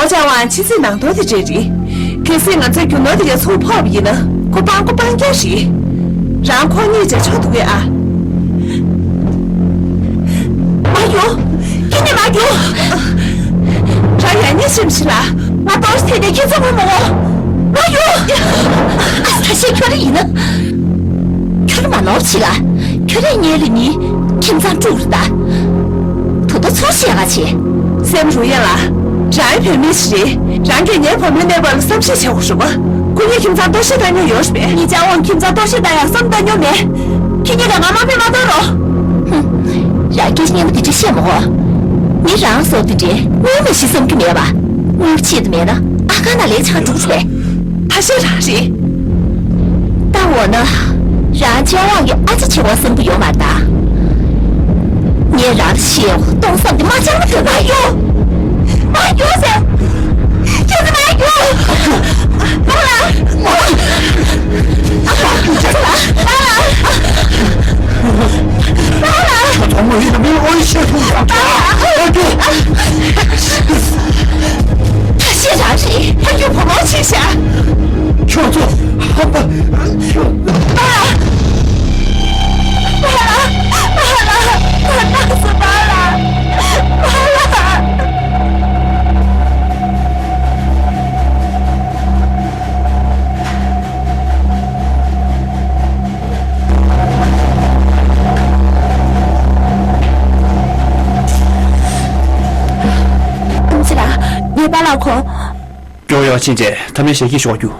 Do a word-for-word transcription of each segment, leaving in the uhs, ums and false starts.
ཨོ་ཅག་དབང་ཕྱི་སྲིད་ནང་དོན་དེ་འདྲས་རེད། གལ་སྲིད་ང་ཚོའི་རྒྱུ་ནོར་དེ་གའི་ཚུར་འཕོག་པ་ཡིན་ན་ཁོ་སྤྲང་པོ་སྤྲང་རྐྱང་རེད། རང་ཁོ་གཉིས་བྱས་ཆོག་འདུག་གས་ཨ། མ་རྒྱུག་ཁྱེད་གཉིས་མ་རྒྱུག་རང་ཡང་གཉིས་ཤེས་མི་ཤེས་ལ། ང་གཏོར་ཐེ་ནས་ཁྱེད་ཚོ་ངོ་མ་འོ། མ་རྒྱུག་ཨ་ད་ཤེས་ཁྱོད་རང་ཡིན་ན། ཁྱོད་མ་ནོར་ཆི་ལ། ཁྱོད་རང་ཉལ་ལ་ནི་ཁྱིམ་ཚང་དཀྲུག་རེད་ད། དོ་དོ་ཚོ་ཤེས་ག་ཆེ། སེམས་རུ་ཡན་ལ། རང་བོད་མི་ཞིག་རེད། རང་གིས་ངའི་བུ་མོའི་གནས་བབ་ལ་བསམ་ཤེས་བྱེད་དགོས་རེད་པ། ཁོ་གཉིས་ཁྱིམ་ཚང་གཏོར་བཤིག་བཏང་མྱོང་ཡོད་རེད་པས། ངེད་ཅག་དབང་ཁྱིམ་ཚང་གཏོར་བཤིག་བཏང་ཡག་བསམ་བཏང་མྱོང་མེད། ཁྱེད་གཉིས་ཀ་ང་དམའ་འབེབས་མ་གཏོང་རོགས། ཧུམ། རང་སྐད་ཆ་སྙན་པོ་དེ་འདྲ་བཤད་མ་དགོས། ངས་རང་སོགས་དེ་འདྲའི་དངུལ་མི་ཤེས་བསམ་གྱི་མེད་པ། དངུལ་ཆེད་དུ་མེད་ན་ཨ་ཁ་ན་ལས་ཆགས་འགྲོ་གི་རེད། ཐ་ཤལ་རང་རེད། ད་འོ་ན། རང་ཅན་དབང་གི་ཨ་ཅེ་ཆེ་བ་བསམ་གྱི་ཡོད་མ་རེད་ད། ངས་རང་ལ་ཤེས་ཡོང་གཏོང་བསམ་དེ་མ་བཅངས་ན་འདོད་མ་ཡོང་། མ་ཡོང་ཟེར། ཁྱེད་ཚོ་མ་ཡོང་། མ་ལ། མ་ལ། མ་ལ། མ་ལ། ཁྱོད་ཚོ་མོ་ཡིན་ན་མི་འོ་ཡི་ཤེས་ཐུབ་ཙམ། མ་ལ། ད་ཤེས་རང་རེད། ཕ་གི་བུ་མོ་ཆེ་ཤག་ཁྱོད་ཚོ་ཧམ་པ། ཁྱོད། མ་ལ། མ་ལ། མ་ལ། མ་ལ། མ་ལ། ཨམ་ཆི་ལགས། ངའི་པཱ་ལགས་ཁོང་། སྐྱོ་ཡག་ཕྱིན་རྗེས་ཐ་མའི་ཞལ་གྱིས་ཞོག་རྒྱུ།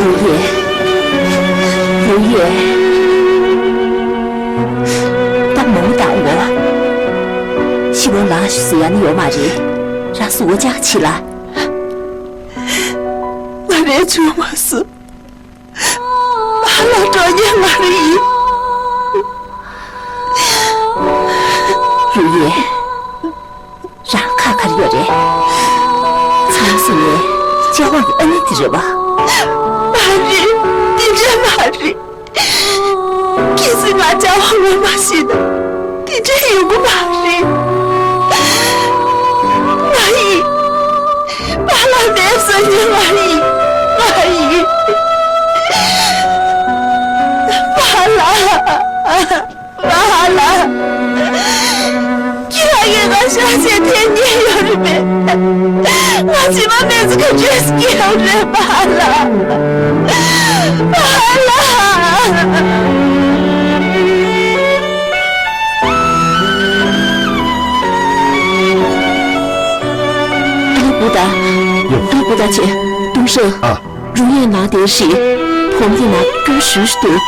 ཡུ་ཡེ། ཡུ་ཡེ། ད་མོ་དང་འོ། ཤི་བོ་ལང་ཞུ་ཟེར་ཡ་ནི་ཡོད་མ་རེད། ར་སུ་འོ་ཅག་ཆི་ལ། ང་རའི་ཆུང་མ་སུ། ང་ལ་འགྲོ་ཉེན་མ་རེད་ཡིན། ཡུ་ཡེ། རང་ཁ་གར་ཡོད་རེད། ཚང་སུ་ནས་ཅེ་ཝང་གི་ཨ་ནེ་དེ་རེད་བ། མ་རེད། དེ་འདྲ་མ་རེད། གལ་སྲིད་ང་ཅེ་ཝང་ངོ་མ་ཤེས་ན་དེ་འདྲ་ཡོང་གི་མ་རེད། ང་ཡིན། པཱ་ལགས་མེད་ཟེར་ནས་ང་ཡིན། ང་ཡིན། པཱ་ལགས། པཱ་ལགས། ཁྱེད་རང་གིས་ང་ཤ་ཚའི་འཐེན་ཉེན་ཡོད་རེད་པས། ང་ཕྱི་མ་མི་ཚེ་ག་འདྲས་སྐྱེལ་རེད་པཱ་ལགས། པཱ་ལགས། ཨ་ལེ་བུ་ད། ཡོ། ཨ་ལེ་བུ་ད་ཆེ། ཏུང་ཧྲེང་། ཨ། རུ་ཡན་ནང་དེར་ཞིག་བོམ་དེ་ནང་སྐྱུར་ཞུ་ཞུ་འདུག་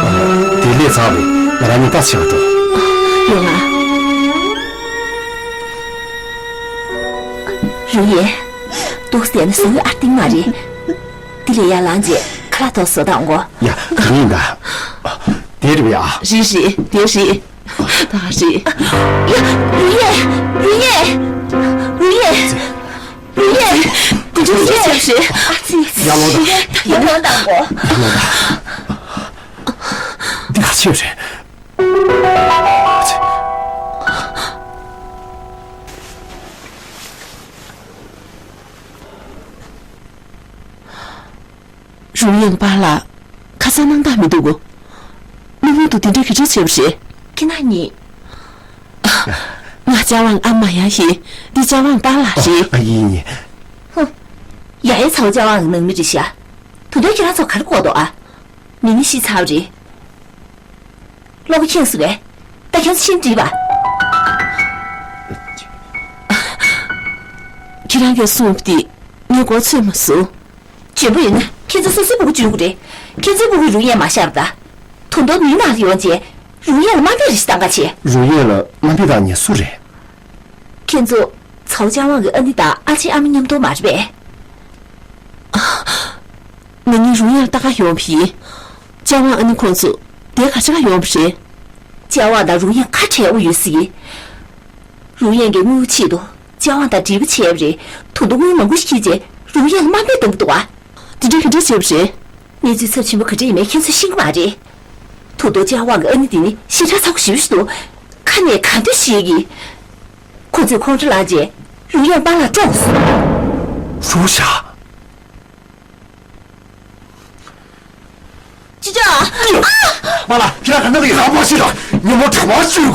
ཨ། དེ་ལས་ཚར་བས་ང་རང་གཉིས་ཀ་ཆེ་བ་འགྲོ། ཡོང་ང་། རུ་ཡན། འདུག་ཟེར་ན་བཟོ་བའི་ཨར་ཏིང་མ་རེད། དེ་ལས་ཡར་ལངས་རྗེས་ཁ་ལག་ཏོག་བཟོ་དང་གོ། ཡ། དེ་ཡིན་ད། དེ་རེད་པས་ཨ། རེད་རེད་དེ་རེད། ད་རེད། ཡ། རུ་ཡན། རུ་ཡན། རུ་ཡན། རུ་ཡན། དེ་ཚོ་ཅི་བྱས་རེད། ཨ་ཙི། ཡར་ལོངས་དང་། ཡར་ལོངས་དང་གོ། ཡར་ལོངས་དང་། འདི་ག་ཆེ་རེད། ཨ་ཙི། རུ་ཡན་པཱ་ལགས། ཁ་སང་སྣང་དག་མི་འདུག་གོ། མིག་མིག་ཏུ་དེ་འདྲ་གི་རེ་བྱས་པ་རེད། ཁྱེད་རང་གཉིས། ང་ལྕགས་དབང་ཨ་མ་ཡ་ཡིན། འདི་ལྕགས་དབང་པཱ་ལགས་རེད། ཨ་ཡིན་ཡིན། ཧུ། ཡ་ཡའི་ཚ་བོ་ལྕགས་དབང་གི་ནང་མི་རེད་ཤག་དུ་དོན་ཁྱེད་རང་ཚོ་ག་རེ་གོ་འདུག་ཨ། མི་མི་ཤི་ཚར་བ་རེད། བློ་ཁོག་ཁེངས་སོང་བས། ད་ཁྱེད་ཚོ་ཕྱིན་འགྲིག་པ། ཁྱེད་རང་གིས་གསུངས་པ་དེ་ངས་མགོ་ཚོས་མ་སོང་། འཇོན་པོ་ཡོད་ན་ཁྱེད་ཚོ་སོ་སོའི་སྤུ་གུ་འཇོན་དགོས་རེད། ཁྱེད་ཚོའི་སྤུ་གུས་རུ་ཡན་མ་ཤར་ད། དུང་དུང་མིའི་ནང་ལ་ཡོང་རྗེས། རུ་ཡན་ལ་དམའ་འབེབས་རེ་ཞིག་བཏང་ག་བྱེད། རུ་ཡན་ལ་དམའ་འབེབས་བཏང་མཁན་སུ་རེད། ཁྱེད་ཚོ། ཚའོ་ལྕགས་དབང་གི་ཨ་ནེ་དང་ཨ་ཅེ་ཨ་མ་མཉམ་དུ་མ་རེད་པས། ང་གཉིས་རུ་ཡན་ལ་ལྟ་ག་ཡོང་བ་ཡིན། ལྕགས་དབང་ཨ་ནེ་ཁོང་ཚོ་དེ་ག་ཆེ་ག་ཡོང་བ་རེད། ལྕགས་དབང་དང་རུ་ཡན་ཁ་བྲལ་དབུ་ཡོད་སྲིད། རུ་ཡན་གྱི་དངུལ་ཆེད་དུ་ལྕགས་དབང་དང་འབྲེལ་བ་བྱས་པ་རེད། དུང་དུང་དངུལ་མང་པོ་ཞིག་ཁྱེར་རྗེས་རུ་ཡན་ལ་དམའ་འབེབས་གཏོང་གི་འདུག་ཨ། དེ་འདྲ་ག་འདྲ་བྱས་པ་རེད། གནས་ཚུལ་ཚབས་ཆེན་པོ་ག་འདྲ་ཡིན་མིན་ཁྱེད་ཚོས་ཤེས་ཀྱི་མ་རེད། དུང་དུང་ལྕགས་དབང་གི་ཨ་ནེ་དེ་ནི་ཞེ་དྲག་ཚ་བོ་ཞེ་པོ་ཞིག་འདུག་ཁ་ནས་ག་འདོད་བཤད་ཀྱི། ཁོ་ཚོས་ཁོང་ཁྲོ་ལངས་རྗེས་རུ་ཡན་པཱ་ལགས་བཀྲོངས་སོང་། རུ་ཤ། ཅི་ཅོ། པཱ་ལགས། ཁྱེད་རང་ག་ན་ལ་ཡིན་ན་མ་ཤི་ར། ཉིན་མོ་གྲང་མ་ཤི་རུ།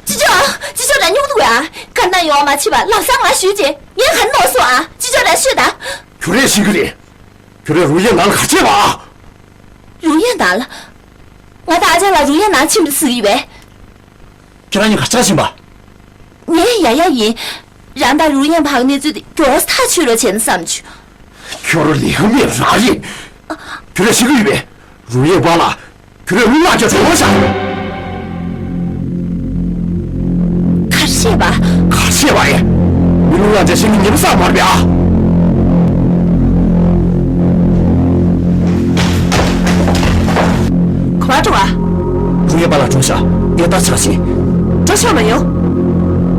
ཅི་ཅོ། ཅི་ཅོ་ད་སྨྱུག་འདུག་ཡ། ག་ན་ཡོང་མ་ཆི་བ་ལབ་ས་ང་ཞུས་རྗེས་ངས་ག་ནོར་སོང་ཨ། ཅི་ཅོ་ད་ཤོད་ད། ཁྱོད་རས་ཤི་གི་རེད། ཁྱོད་རས་རུ་ཡན་ནང་ལ་ག་བྱས་པ། རུ་ཡན་ནང་ལ། ང་དང་ཨ་ཅག་ལ་རུ་ཡན་ནང་ཕྱིན་པ་ཟེར་གི་ཡོད་པས། ཁྱེད་རང་གཉིས་ག་ཆགས་ཕྱིན་པ། ངའི་ཡ་ཡ་ཡིན། རང་དང་རུ་ཡན་བར་གནས་ཚུལ་དེ་མགྱོགས་ཐག་ཆོད་རོགས་བྱས་ན་བསམ་བྱུང་། ཁྱོད་རང་ལས་ཀ་མེད་རང་རེད། ཁྱོད་རང་ཤི་གི་ཡོད་པས། རུ་ཡན་པཱ་ལགས། ཁྱོད་རང་རླུང་ལངས་རྒྱག་བྱུང་བ་ཤག་ག་རེ་བཤད་པ། ག་རེ་བཤད་པ་ཨེ། མི་རླུང་ལངས་རྒྱག་ཤེས་མཁན་ཉེ་པོ་ས་མ་རེད་པས་ཨ། ག་པར་འགྲོ་བ། རུ་ཡན་པཱ་ལགས་གྲོངས་ཤག་ངས་རྟ་ཆག་ཕྱིན། འགྲོ་ཆོག་མ་ཡོང་།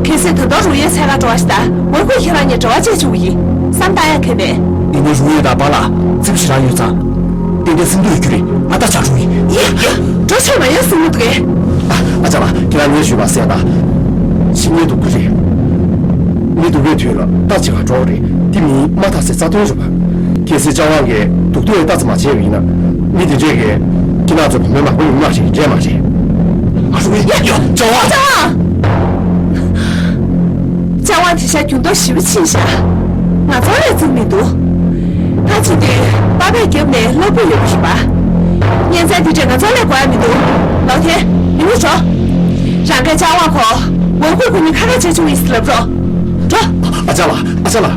གལ་སྲིད་ད་དུང་རུ་ཡན་འཚོལ་ག་འགྲོ་བ་ཞིག་དང་ཝེ་ཁུ་ཁྱེད་རང་གཉིས་འབྲེལ་བ་བཅད་བཅུག་གི་ཡིན་བསམ་བཏང་ཡ་གལ་མེད། ཡིན་ནའི་རུ་ཡན་དང་པཱ་ལགས་རྩིབ་ཞིག་རང་ཡོད་ཙང་། ཏན་ཏན་སེམས་སྡུག་རྒྱུ་རེད། ང་རྟ་ཆག་འགྲོ་ཡིན། ཡ་ཡ། འགྲོ་ཆོག་མ་ཡོང་གསུང་གི་འདུག་གས། ཨ་ཅག་ལགས། ཁྱེད་རང་ངས་ཞུས་པ་གསན་དང་། ཕྱི་ཉིན་དུ་དགོས་རེད། མི་སྡུག་པའི་དུས་ལ་རྟ་ཆག་འགྲོ་གི་རེད། དེ་མིན་མ་ཐག་སའི་རྩ་དོན་རེད་པ། གལ་སྲིད་ལྕགས་དབང་གིས་སྡུག་ཐུག་ཡི་རྟ་རྩིས་མ་བྱས་པ་ཡིན་ན། མི་དེ་འདྲས་ཀྱིས་ཁྱེད་རང་ཚོའི་བུ་མོ་མང་པོ་ཡོང་མ་རེད། རེད་མ་རེད། ཨ་ཧྲུའུ་ཡ་ཡ། ལྕགས་དབང་། ལྕགས་དབང་། ལྕགས་དབང་དེ་ཤ་རྒྱུ་མཐོང་ཞེ་པོ་ཕྱིན་ཤག་ང་ཚོ་ལ་རྩིས་མི་འདུག་ད་ཅི་དེ་པ་ཕས་རྒྱབ་ནས་སློབ་དཔོན་ཡོད་པ་ཞིག་པ། གཉན་ཚན་དེ་འདྲས་ང་ཚོ་ལ་དགོས་ཡ་མི་འདུག་ལོག་ཐལ། མི་ནུ་འགྲོ། རང་གིས་ལྕགས་དབང་ཁོ་ཝེ་ཁུ་ཁོ་གཉིས་ཁ་ཁ་བྱེད་བཅུག་ཡིན་ཟེར་ལབ་རོགས། འགྲོ། ཨ་ཅག་ལགས། ཨ་ཅག་ལགས།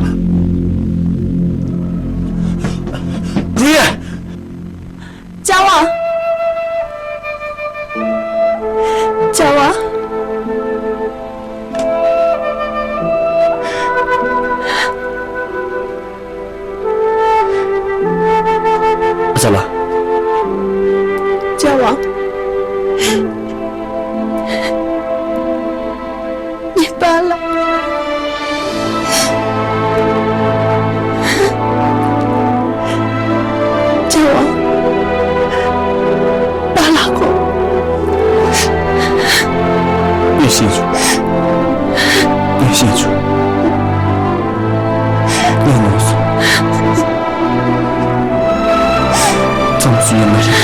རུ་ཡན། ལྕགས་དབང་། ལྕགས་དབང་། ཨ་ཅག་ལགས། ལྕགས་དབང་། ངའི་པཱ་ལགས། ལྕགས་དབང་། པཱ་ལགས་ཁོ། ངས་ཤེས་བྱུང་། ངས་ཤེས་བྱུང་། ངས་ནོར་སོང་། ཙམ་སུ་ཡོད་མ་རེད།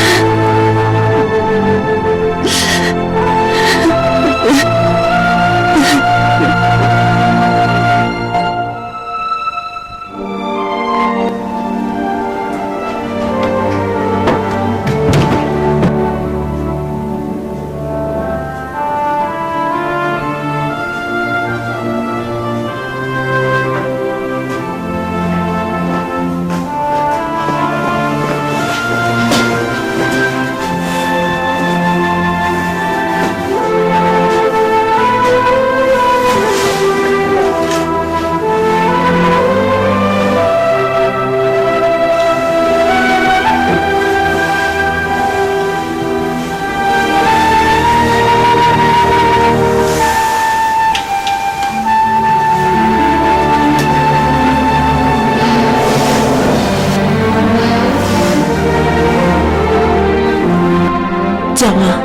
ལྕགས་དབང་།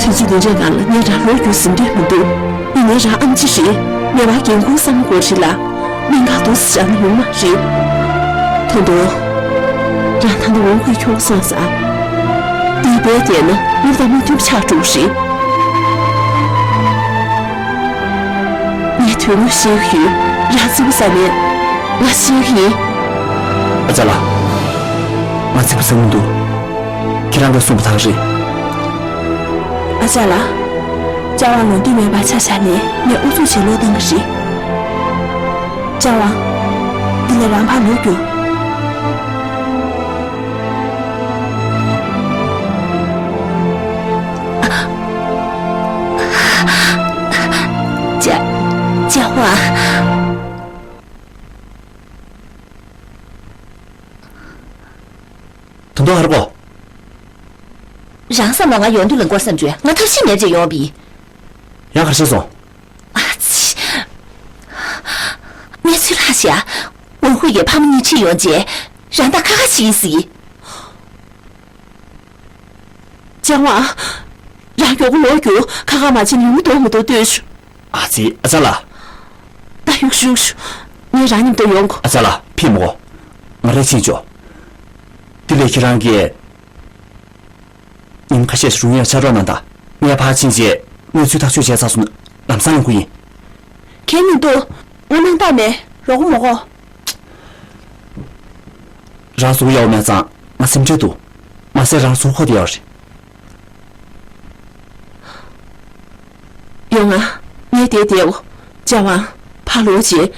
དུས་ཚོད་འདི་འདྲའི་ནང་ལ་ངས་རང་ལོ་རྒྱུས་ཟིན་འདོད་མི་འདུག་ཡིན་ནའི་རང་ཨེམ་ཆི་རེད། ངེས་པར་འགན་ཁུར་བསམ་བློ་འཁོར་རེད་ལ། གནད་འགག་འདུག་སེ་བཞག་ན་ཡོང་མ་རེད། ད་དུང་། རང་ད་ནི་འོང་ཁུལ་ཁྱོག་སོང་ས། འདི་བས་བསྡད་ན་མི་དང་མི་མཐུན་ཆགས་འགྲོ་རེད། ངས་དོན་དངོས་ཤེས་ཀྱི་ཡོད། རང་ཚིག་པ་ཟ་ནས་ང་ཤེས་ཀྱི་ཡིན། ཨ་ཅག་ལགས། ང་ཚིག་པ་ཟ་མི་འདུག་ཁྱེད་རང་གིས་གསུངས་པ་དག་རེད། ཨ་ཅག་ལགས། ལྕགས་དབང་ལོ་འདི་མེད་པ་ཆ་བཞག་ནས་ངས་ཨུ་ཚུགས་བྱས་ལོག་བཏང་གི་རེད། ལྕགས་དབང་། འདི་ལས་རང་ཕར་ལོག་རྒྱུགས། ལྕགས། ལྕགས་དབང་། ད་དུང་ཧར་གོ། རང་བསམ་བློ་ང་ཡོང་དུས་ལ་འགོར་བསམ་བྱུང་ང་ཐབས་ཤེས་མེད་ཅེས་ཡོང་བི། ཡང་གར་ཤེས་སོང་། ཨ་ཙི། གནས་ཚུལ་ལྷག་ཤག་འོན་ཧུའེ་ཡི་ཕ་མ་གཉིས་ཁྲིད་ཡོང་རྗེས་རང་ད་ཁ་ཁ་ཞིག་ཡིན་སྲིད། ལྕགས་དབང་། རང་མགྱོགས་པོ་ལོག་རྒྱུགས། ཁ་ཁ་མ་བྱེད་ན་ཡོང་མི་འདུག་མི་འདུག་ལྟོས་ཤོག་ཨ་ཙི། ཨ་ཅག་ལགས། ད་གཡུག་ཤོག་གཡུག་ཤོག་ངས་རང་མཉམ་དུ་ཡོང་གོ། ཨ་ཅག་ལགས། ཕེབས་མི་དགོས། ང་རས་ཕྱིན་ཆོག་དེ་ལས་ཁྱེད་རང་གིས་ཉིན་ཁ་ཤས་ཤིག་རུ་ངའི་ཕྱག་རོགས་གནང་དང་། ངས་ཕར་ཕྱིན་རྗེས་གནས་ཚུལ་ཐག་གཅོད་བྱས་ཚར་སོང་ན་ལམ་སང་ཡོང་གི་ཡིན། གལ་མི་འདུག་དངོས་གནས་སྟབས་མེད། རོགས་མོ་གོ། རང་གཟུགས་ཡག་པོ་མེད་ཙང་ང་སེམས་ཁྲལ་འདུག་མ་ཟད་རང་གཟུགས་ཁོག་དེ་ཡག་རེད། ཡོང་ང་། ངས་དེ་བསྡད་འོ། ལྕགས་དབང་། ཕར་ལོག་རྗེས།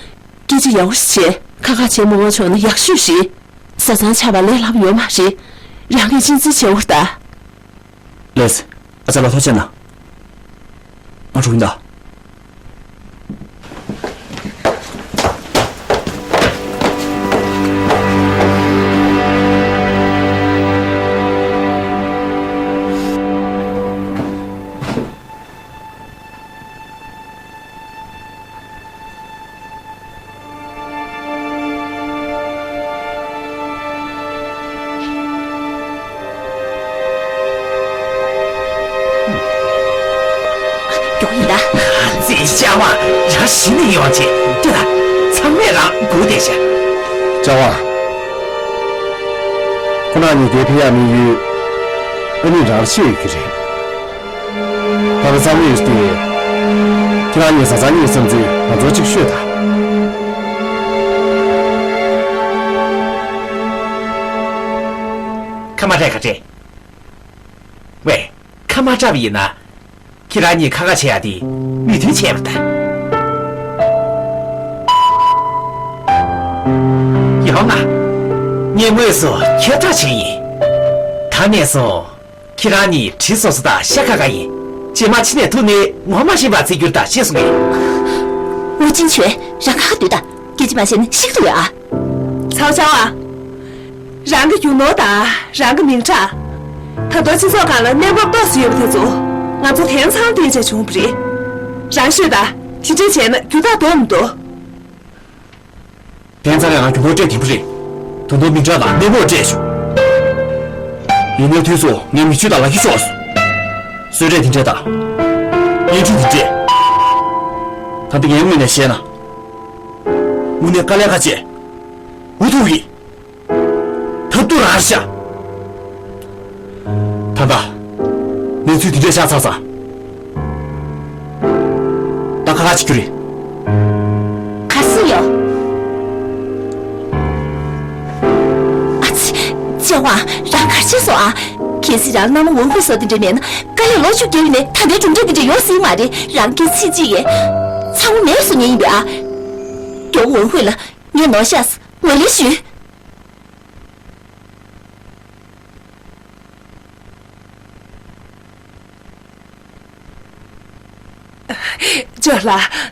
སྐད་ཆ་ཡག་པོ་ཞིག་བྱས། ཁ་ཁ་བྱས་མ་འོང་བྱུང་ན་ཡག་ཤོས་རེད། བཟའ་ཚང་ཆགས་པ་ལས་སླ་པོ་ཡོད་མ་རེད། རང་གིས་གཅེས་འཛིན་བྱེད་འོ་ད། ལགས་སེ། ཨ་ཅག་ལགས་ཐུགས་རྗེ་གནང་། ང་འགྲོ་གི་ཡིན་ད། མགྱོགས་ཡིན་ད། ཙི་ཤ་བ། རང་གཞི་ནས་ཡོང་ཆེ་ལྟོས་ད། ཚང་མས་རང་སྒུག་བསྡད་ཤག་ལྕགས་དབང་། ཁོ་རང་གཉིས་འདིར་ཕེབས་ཡག་དམིགས་ཡུལ་ཨ་ནི་རང་ཤེས་ཡོད་ཀྱི་རེད། ད་ལྟ་ཚང་མས་ཡོད་དེ། ཁྱེད་རང་གཉིས་བཟའ་ཚང་གཉིས་བསམ་ཚུལ་ང་ཚོར་གཅིག་ཤོད་དང་། ཁ་མ་བྲལ་ཁ་བྲལ། ཝེ། ཁ་མ་བྲལ་བ་ཡིན་ན། ཁྱེད་རང་གཉིས་ཁ་ཁ་བྱེད་ཡག་དེ་མོས་མཐུན་བྱས་པ་དང་། ཡོང་ང་། ངས་དངོས་སུ་ཁྱོད་ཐག་བཅད་ཡིན། ད་ནས་བཟུང་། ཁྱེད་རང་གཉིས་གྲི་སོ་སོ་དང་ཤ་ཁ་ཁ་ཡིན། རྗེས་མ་ཕྱི་ནས་ཐུག་ནས་ངོ་མ་ཤེས་པ་བརྩི་རྒྱུ་དང་ཤེས་སོང་ངས། ཝུ་ཅིན་ཆོན། རང་ཁ་ཁ་སྡོད་དང་། སྐད་ཆ་མ་བཤད་ན་ཤི་གི་འདུག་ཨ། ཚའོ་ཆའོ་ཨ། རང་གི་རྒྱུ་ནོར་དང་རང་གི་མིང་གྲགས། ད་དུང་སྤྱི་ཚོགས་སྒང་ལ་གནས་བབ་ཏོག་ཙམ་ཡོད་པ་དེ་ཚོ་ང་ཚོ་དེང་སང་བལྟས་བྱས་བྱུང་བ་རེད། རང་ཤོད་དང་། དེ་འདྲ་བྱས་ན་རྒྱུ་དག་འདུག་མི་འདུག་དེང་སང་ཡང་རྒྱུ་ནོར་སྤྲད་དེ་འདྲ་རེད། ད་དུང་མིང་གྲགས་དང་གནས་བབ་སྤྲད་ཤོག་ཡིན་ནའི་དུས་སུ་ངའི་མི་ཆོས་དང་ལག་ཁྱི་ཤོར་སོང་། གསོལ་རས་དེ་འདྲས་དང་། བརྙན་འཕྲིན་དེ་འདྲས། ད་འདི་ངའི་ངོས་ནས་བཤད་ན། དངོས་གནས་དཀའ་ལས་ཁག་ཆེ། འུ་ཐུག་གི། ཐབས་སྡུག་རང་ཤ། ད་ལྟ། གནས་ཚུལ་འདི་འདྲས་ཤར་ཚར་ས། ད་ཁ་ཁ་ཅིག་རྒྱུ་རེད། ག་སུ་ཡོད། ཨ་ཙི། ལྕགས་དབང་། རང་གར་ཕྱིན་སོང་ཨ། གལ་སྲིད་རང་མནའ་མ་འོང་ཁུལ་བཟོ་དེ་འདྲས་མེད་ན་དཀའ་ལས་ལོ་བཅུ་བརྒྱབ་ཡིན་ནའི་ད་ལྟའི་གྲུབ་འབྲས་འདི་འདྲས་ཡོང་སྲིད་མ་རེད། རང་སྐད་ཚིག་གཅིག་ཡས། ཚང་མ་མེད་བཟོ་ཉེན་ཡིན་པས་ཨ། མགྱོགས་འོང་ཁུལ་ལ་ངས་ནོར་ཤག་ངོས་ལེན་ཞུ། ཇོ་ལགས།